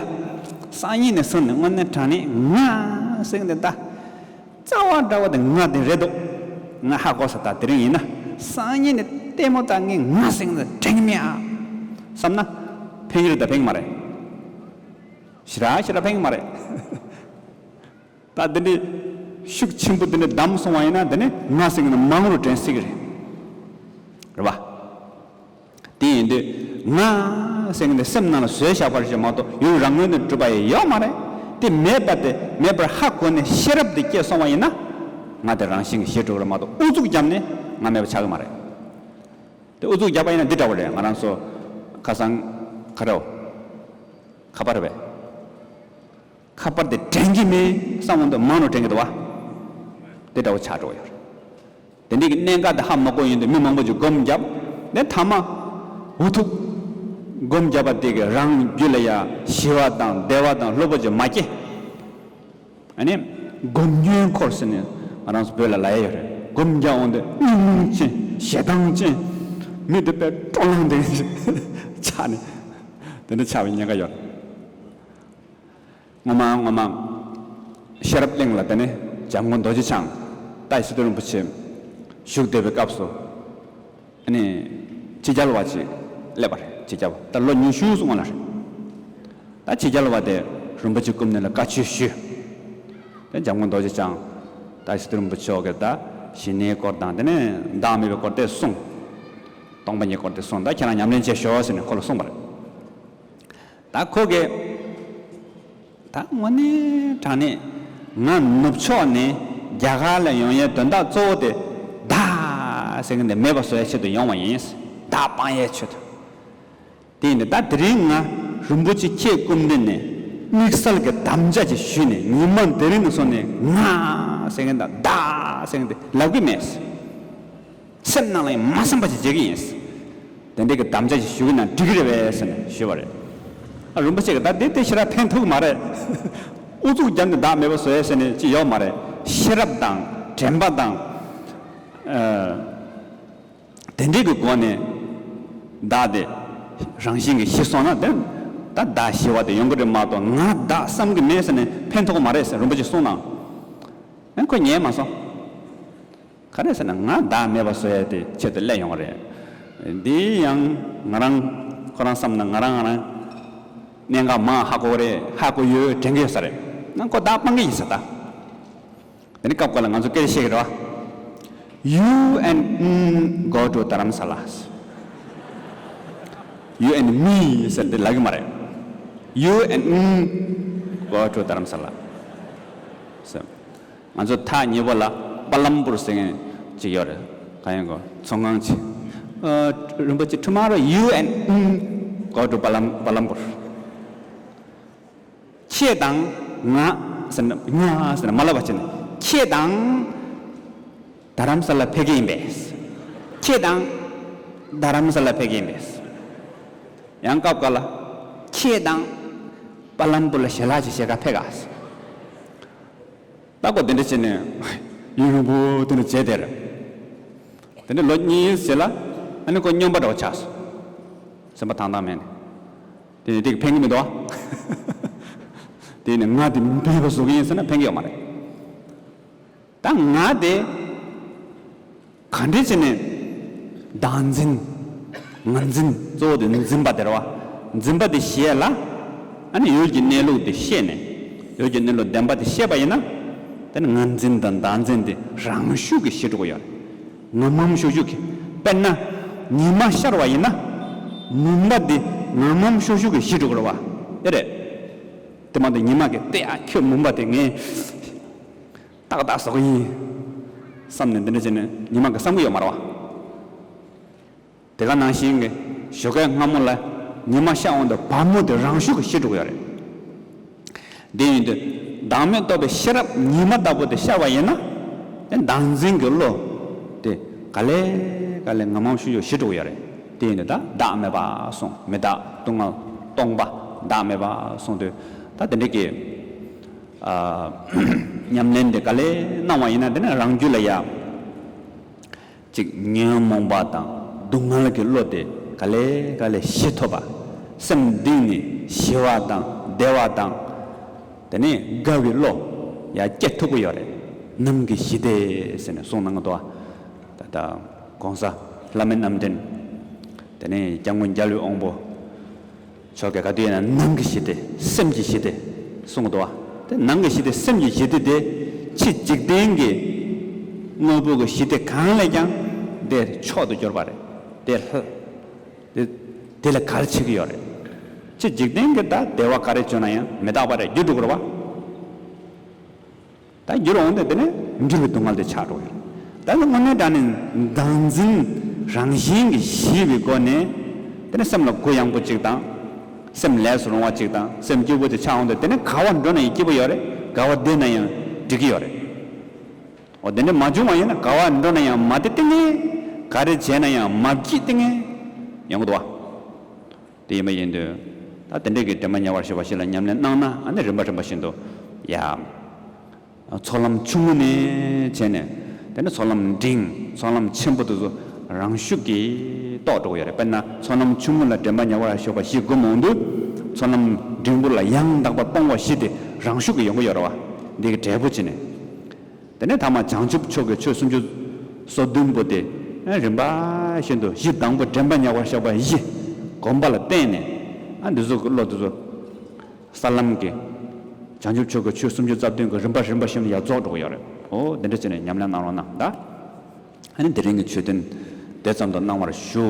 སང་ཉིན་ནས་བཟུང་ནས་དངོས་གནས་དྲང་གནས་ང་ཟེར་མཁན་འདི་ད། རྩ་བ་འདྲ་བ་དེ་ང་དེ་རེད་འདུག་ང་ཧ་གོ་ས། ད་དེ་རིང་ཡིན་ན་སང་ཉིན་ནས་ལྟད་མོ་ལྟ། ངས་ང་ཟེར་མཁན་དེ་དྲན་གྱི་མེད་ཨ་བསམ་ན་ཕན་གྱི་རེད་ད་ཕན་གྱི་མ་རེད། ཞེ་དྲག་ཞེ་དྲག་ཕན་གྱི་མ་རེད། ད་འདི་འདྲའི་ཤུགས་ཆེན་པོ་འདི་འདྲ་བསྡམས་སོང་བ་ཡིན་ན། འདི་ནི་ང་ཟེར་མཁན་མང་རུ་དྲན་སྲིད་ཀྱི་རེད། རེད་པ། དེ་ཡིན་དུས་ང་ཟེར་མཁན་འདི་སེམས་ནང་ལ་བཟོས་བཞག་པ་རེད་མ་གཏོགས་ཡུལ་རང་ངོས་ནས་གྲུབ་པ་ཡང་ཡོད་མ་རེད། དེ་མེད་པ་དེ་མེད་པར་ཧ་གོ་ནས་ཤེས་རབ་དེ་སྐྱེས་སོང་བ་ཡིན་ན། ང་དེ་རང་བཞིན་གྱིས་ཞི་འགྲོ་གི་རེད་མ་གཏོགས་ཨུ་ཚུགས་བརྒྱབ་ནས་ང་མེད་པ་ཆགས་ཀྱི་མ་རེད། དེ་ཨུ་ཚུགས་བརྒྱབ་པ་ཡིན་ན་འདི་འདྲ་བོ་རེད། ང་རང་ཚོ་ཁ་སང་ག་རེའོ། ཁ་པར་རེད་པས། ཁ་པར་དེ་དྲན་གྱི་མེད་བསམ་འོང་དུས་མང་རུ་དྲན་གྱི་འདུག་བ། དེ་འདྲ་བོ་ཆགས་འགྲོ་གི་ཡོད་རེད། དེ་འདྲའི་གི་གནད་འགག་དེ་ཧ་མ་གོ་ཡོང་དུས་མི་མང་པོ་ཅིག་སྒོམ་བརྒྱབ། དེ་མཐའ་མ་འུ་ཐུག་སྒོམ་བརྒྱབ་པ་དེ་གི་རང་རྒྱུད་ལ་ཡ་ཞི་བ་དང་བདེ་བ་དང་སློབ་པོ་ཅིག་མ་སྐྱེ། ཨ་ནི་སྒོམ་ཉོན་འཁོར་ཟེར་ནས་ང་རང་ཚོ་བོད་ལ་ལབ་ཡ་ཡོད་རེད། སྒོམ་རྒྱག་འོང་དུས་གཉིད་ལམ་ཅན་ཞེ་སྡང་ཅན་མི་དེ་དཔེ་སྤྲོ་ལངས་དེ་ཆགས་ནས་དེ་འདྲ་ཆགས་པའི་ཉེན་ཁ་ཡོད་རེད། ངོ་མ་ངོ་མ་ཤེས་རབ་གླིང་ལ་དེ་ནས་འཇམ་མགོན་རྡོ་རྗེ་འཆང་ཏཱའི་སི་ཏུ་རིན་པོ་ཆེ་བཞུགས་བསྡད་པའི་སྐབས་སུ། ཨ་ནི་ཕྱི་རྒྱལ་བ་ཅིག་སླེབས་པ་རེད། ཕྱི་རྒྱལ་བ་ད་ལོ་ཉི་ཤུ་སོང་བ་ལ་རེད། ད་ཕྱི་རྒྱལ་བ་དེ་རིན་པོ་ཆེ་བཀུར་ནས་ལ་བཀའ་ཆོས་ཞུས། དེ་འཇམ་མགོན་རྡོ་རྗེ་འཆང་ཏཱའི་སི་ཏུ་རིན་པོ་ཆེ་གིས་ད་ཞི་གནས་སྐོར་དང་དེ་ནས་བདག་མེད་པའི་སྐོར་དེ་གསུངས། སྟོང་པ་ཉིད་སྐོར་དེ་གསུངས། ད་ཁྱེད་རང་ཉམས་ལེན་བྱེད་ཤོག་ཟེར་ནས་ཁོ་ལ་གསུངས་པ་རེད། ད་ཁོ་གིས་ད་དངོས་གནས་དྲང་གནས་ང་ནུབ་ཕྱོགས་ནས་རྒྱ་གར་ལ་ཡོང་ཡའི་དོན་དག་གཙོ་བོ་དེ་བདག་ཟེར་མཁན་དེ་མེད་པ་བཟོ་ཡའི་ཆེད་དུ་ཡོང་བ་ཡིན། བདག་སྤང་ཡའི་ཆེད་དུ། དེ་ཡིན་དུས་ད་དེ་རིང་ང་རིན་པོ་ཆེ་ཁྱེད་སྐུ་མདུན་ནས་དམིགས་བསལ་གྱི་དམ་བཅའ་ཅིག་ཞུས་ནས་ཉི་མ་དེ་རིང་ནས་བཟུང་ནས་ང་ཟེར་མཁན་དང་བདག་ཟེར་མཁན་དེ་ལབ་ཀྱི་མེད། སེམས་ནང་ལ་ཡང་མ་བསམ་པ་ཞིག་བྱེད་ཀྱི་ཡིན། དེ་འདྲའི་གི་དམ་བཅའ་ཞིག་ཞུ་གི་ན་འགྲིག་གི་རེད་པས་ཟེར་ནས་ཞུས་པ་རེད། ཨ་རིན་པོ་ཆེ་གིས་ད་དེ་དེ་ཞེ་དྲག་ཕན་ཐོགས་མ་རེད། ཨུ་ཚུགས་བརྒྱབ་ནས་བདག་མེད་པ་བཟོ་ཡས་ཟེར་ནས་ཅི་ཡོད་མ་རེད། ཤེས་རབ་དང་དྲན་པ་དང་། ཨ། དེ་འདྲའི་གི་སྒོ་ནས་བདག་དེ་རང་བཞིན་གྱིས་ཞི་སོང་ན་དེ་ད་བདག་ཞི་བ་དེ་ཡོང་གི་རེད་མ་གཏོགས་ང་བདག་བསམ་གི་མེད་ཟེར་ནས་ཕན་ཐོགས་མ་རེད་ཟེར་རིན་པོ་ཆེ་གསུངས་ན། ཨ་ཁོ་ཉན་མ་སོང་། ག་རེ་ཟེར་ན་ང་བདག་མེད་པ་བཟོ་ཡ་དེ་ཆེད་དུ་སླེབས་ཡོང་བ་རེད། འདི་ཡང་ང་རང་ཁོ་རང་བསམ་ན་ང་རང་ང་རང་གནད་འགག་མང་ཧ་གོ་རེད། ཧ་གོ་ཡོད་དྲན་གི་ཡོད་ས་རེད། ང་ཁོ་བདག་སྤང་གི་ཡིན་ས་ད། དེ་ནི་སྐབས་འགའ་ལ་ང་ཚོ་སྐད་ཆ་བཤད་ཀྱི་རེད་བ། You and me go to Dharamsala. You and me ཟེར་འདི་ལབ་གི་མ་རེད། You and me go to Dharamsala. ཟེར། ང་ཚོ་ཐག་ཉེ་པོ་ལ་པ་ལམ་པུར་ཟེར་མཁན་ཅིག་ཡོད་རེད། ག་ཡིན་གོ་ཚོང་ཁང་ཅིག་ཨ། རིན་པོ་ཆེ། Tomorrow you and me go to Palam- Palampur. ཁྱེད་དང་ང་ཟེར་ན་ང་ཟེར་ན་མ་ལབ་པ་བྱས་ནས་ཁྱེད་དང་རྡ་རམ་ས་ལ་ཕེབས་ཀྱི་ཡིན་པས། ཁྱེད་དང་རྡ་རམ་ས་ལ་ཕེབས་ཀྱི་ཡིན་པས། ཡང་སྐབས་འགའ་ལ་ཁྱེད་དང་པ་ལམ་པུར་ལ་ཞལ་ལག་ཅིག་བཞེས་ག་ཕེབས་ག་ད་ཁོ་དེ་འདྲ་བྱས་ནས་ཡུན་རིང་པོ་དེ་འདྲ་བྱས་དེར། དེ་འདྲ་ལོ་གཉིས་རྗེས་ལ་ཨ་ནི་ཁོ་སྨྱོན་པ་འདྲ་བོ་ཆགས་སོང་། སེམས་པ་ཐང་ཐང་མེད་ནས། དེ་ནས་དེ་གི་ཕན་གི་མི་འདུག་ཨ། དེ་ནས་ང་དེ་མི་ཕན་པ་བཟོ་གི་ཡིན་ཟེར་ན་ཕན་གི་ཡོད་མ་རེད། ད་ང་དེ་ག་འདྲས་བྱས་ནས་བདག་འཛིན། ང་འཛིན། གཙོ་བོ་དེ་འཛིན་པ་དེ་རེད་བ། འཛིན་པ་དེ་ཞི་ཡས་ལ་ཨ་ནི་ཡུལ་གྱི་གནས་ལུགས་དེ་ཤེས་ནས། ཡུལ་གྱི་གནས་ལུགས་བདེན་པ་དེ་ཤེས་པ་ཡིན་ན། དེ་ནི་ང་འཛིན་དང་བདག་འཛིན་དེ་རང་ཤུགས་ཀྱིས་ཞི་འགྲོ་གི་ཡོད་རེད། ངམ་ངམ་ཤུགས་ཤུགས་ཀྱིས། དཔེར་ན་ཉི་མ་ཤར་བ་ཡིན་ན་མུན་པ་དེ་ངམ་ངམ་ཤུགས་ཤུགས་ཀྱིས་ཞི་འགྲོ་གི་རེད་བ། དེ་རེད། དེ་མ་གཏོགས་ཉི་མ་གིས་དེ་ཡ་ཁྱོད་མུན་པ་དེ་ངས་ཏག་ཏག་བཟོ་གི་ཡིན་བསམ་ནས་འདི་འདྲ་བྱས་ནས་ཉི་མ་གིས་བསམ་གི་ཡོད་མ་རེད་བ། དེ་ག་ནང་བཞིན་གྱི་ཞོགས་ཀའི་སྔ་མོ་ལ་ཉི་མ་ཤར་འོང་དུས་བ་མོ་དེ་རང་ཤུགས་ཀྱིས་ཞི་འགྲོ་གི་ཡོད་རེད། དེ་ཡིན་དུས་བདག་མེད་རྟོགས་པའི་ཤེས་རབ་ཉི་མ་ལྟ་བུ་དེ་ཤར་བ་ཡིན་ན། དེ་བདག་འཛིན་གྱི་བློ་དེ་ག་ལེ་ག་ལེ་ངམ་ངམ་ཤུགས་ཤུགས་ཞི་འགྲོ་གི་ཡོད་རེད། དེ་ཡིན་དུས་ད་བདག་མེད་པ་སོང་། མི་རྟག་སྡུག་བསྔལ་སྟོང་པ་བདག་མེད་པ་སོང་དུས་ད་དེ་འདྲ་གི་ཨ་ཉམས་ལེན་དེ་ག་ལེ་གནང་བ་ཡིན་ན་དེ་ནི་རང་རྒྱུད་ལ་ཡ། ཅིག་ཉོན་མོངས་པ་དང་སྡུག་བསྔལ་གྱི་བློ་དེ་ག་ལེ་ག་ལེ་ཞི་ཐུབ་པ། སེམས་གཏིང་ནས་ཞི་བ་དང་བདེ་བ་དང་། དེ་ནས་དགའ་བའི་བློ་ཡར་སྐྱེ་ཐུབ་ཀྱི་ཡོད་རེད། ནམ་གྱི་ཞི་བདེ་ཟེར་ནས་གསུངས་གནང་གི་འདུག་བ། ད་ལྟ་གོང་ས་བླ་མའི་རྣམ་འདྲེན། དེ་ནས་སྐྱབས་མགོན་རྒྱལ་བའི་དབང་པོ། ཆོས་སྐད་ག་དུས་ཡིན་ན་ནང་གི་ཞི་བདེ་སེམས་ཀྱི་ཞི་བདེ་གསུང་གི་འདུག་བ། དེ་ནང་གི་ཞི་བདེ་སེམས་ཀྱི་ཞི་བདེ་དེ་ཕྱི་འཇིག་རྟེན་གྱི་དངོས་པོ་གི་ཞི་བདེ་གང་ལས་ཀྱང་དེ་མཆོག་ཏུ་གྱུར་པ་རེད། དེ་ལྷ་དེ་དེ་ལས་ག་རེ་བྱེད་ཀྱི་ཡོད་རེད། ཕྱི་འཇིག་རྟེན་གྱི་ད་བདེ་བ་ག་རེ་བྱུང་ན་ཡང་མི་རྟག་པ་རེད། རྒྱུ་འགྲོ་གི་རེད་བ། ད་འགྱུར་འོང་དུས་དེ་ནས་འགྱུར་བའི་སྡུག་བསྔལ་དེ་ཆགས་འགྲོ་གི་རེད། ད་ནི་དངོས་གནས་དྲང་གནས་བདག་འཛིན་རང་བཞིན་གྱིས་ཞི་བའི་སྒོ་ནས་དེ་ནས་སེམས་ལ་གུ་ཡངས་པོ་གཅིག་དང་། སེམས་ལས་སུ་རུང་བ་གཅིག་དང་སེམས་སྐྱིད་པོ་དེ་ཆགས་འོང་དུས་དེ་ནས་ག་བར་འགྲོ་ན་ཡང་སྐྱིད་པོ་ཡོད་རེད། ག་བར་བསྡད་ན་ཡང་འགྲིག་གི་ཡོད་རེད། འོ་དེ་འདྲ་མ་བྱུང་བ་ཡིན་ན་ག་བར་འགྲོ་ན་ཡང་མ་བདེ་སྟེ་ངས་ག་རེ་བྱས་ན་ཡང་མ་སྐྱིད་སྟེ་ངས་ཡོང་གི་འདུག་བ། དེ་ཡིན་པ་ཡིན་དུས། ད་དེ་འདྲས་ཀྱི་དྲན་པ་ཉེ་བར་ཞུགས་པ་ཞིག་ལ་ཉམས་ལེན་གནང་ན་ཨ་ནི་རིམ་པ་རིམ་པ་བཞིན་དུ་ཡ། ཚོགས་ལམ་ཆུང་ངུ་ནས་བྱས་ནས་དེ་ནས་ཚོགས་ལམ་འབྲིང་ཚོགས་ལམ་ཆེན་པོ་དེ་ཚོ་རང་ཤུགས་ཀྱིས་རྟོགས་འགྲོ་གི་ཡོད་རེད། དཔེར་ན་ཚོགས་ལམ་ཆུང་ངུ་ལ་དྲན་པ་ཉེ་བར་ཞུགས་པ་ཞིག་སྒོམ་འོང་དུས་ཚོགས་ལམ་འབྲིང་པོ་ལ་ཡང་དག་པར་སྤོང་བ་ཞིག་དེ་རང་ཤུགས་ཀྱིས་ཡོང་གི་ཡོད་རེད་བ། འདི་གི་འབྲས་བུ་བྱས་ནས། དེ་ནས་ཐ་མ་བྱང་ཆུབ་མཆོག་གི་ཆོས་སུམ་ཅུ་སོ་བདུན་པོ་དེ་རིམ་པ་བཞིན་དུ་གཞི་དང་པོ་དྲན་པ་ཉེ་བར་བཞག་པ་བཞི་སྒོམ་པ་ལ་བརྟེན་ནས་ཨ་འདི་ཚོ་གི་བློ་དེ་ཚོ་ས་ལམ་གྱི་བྱང་ཆུབ་མཆོག་གི་ཆོས་སུམ་ཅུ་རྩ་བདུན་གྱི་རིམ་པ་རིམ་པ་བཞིན་དུ་ཡར་རྫོགས་འགྲོ་གི་ཡོད་རེད། འོ་དེ་འདྲ་བྱས་ནས་ཉམས་ལེན་གནང་རོགས་གནང་ད། ཨ་ནི་དེ་རིང་གི་ཆོས་ཐུན་དེ་ཙམ་དུ་གནང་བར་ཞུ།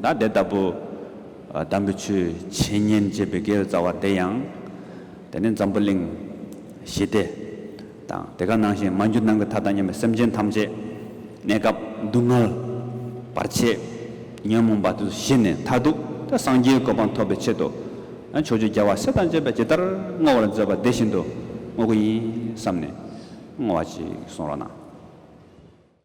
ད་དེ་ལྟ་བུ་ཨ་དམ་པའི་ཆོས་འཆད་ཉན་བྱེད་པའི་དགེ་བའི་རྩ་བ་དེ་ཡང་། དེ་ནས་འཛམ་བུ་གླིང་ཞི་བདེ་དང་དེ་ག་ནང་བཞིན་མ་གྱུར་ནམ་མཁའི་མཐའ་དང་མཉམ་པའི་སེམས་ཅན་ཐམས་ཅད་གནས་སྐབས་སྡུག་བསྔལ་བར་ཆད་ཉོན་མོངས་པ་དེ་ཚོ་ཞི་ནས་མཐར་ཐུག་ད་སངས་རྒྱས་གོ་འཕང་ཐོབ་པའི་ཆེད་དུ་ཕྱོགས་བཅུའི་རྒྱལ་བ་སྲས་དང་བཅས་པས་ཇི་ལྟར་བསྔོ་བར་མཛད་པ་དེ་བཞིན་དུ་བསྔོ་གི་ཡིན་བསམ་ནས་བསྔོ་བ་ཅིག་གསུང་རོགས་གནང་།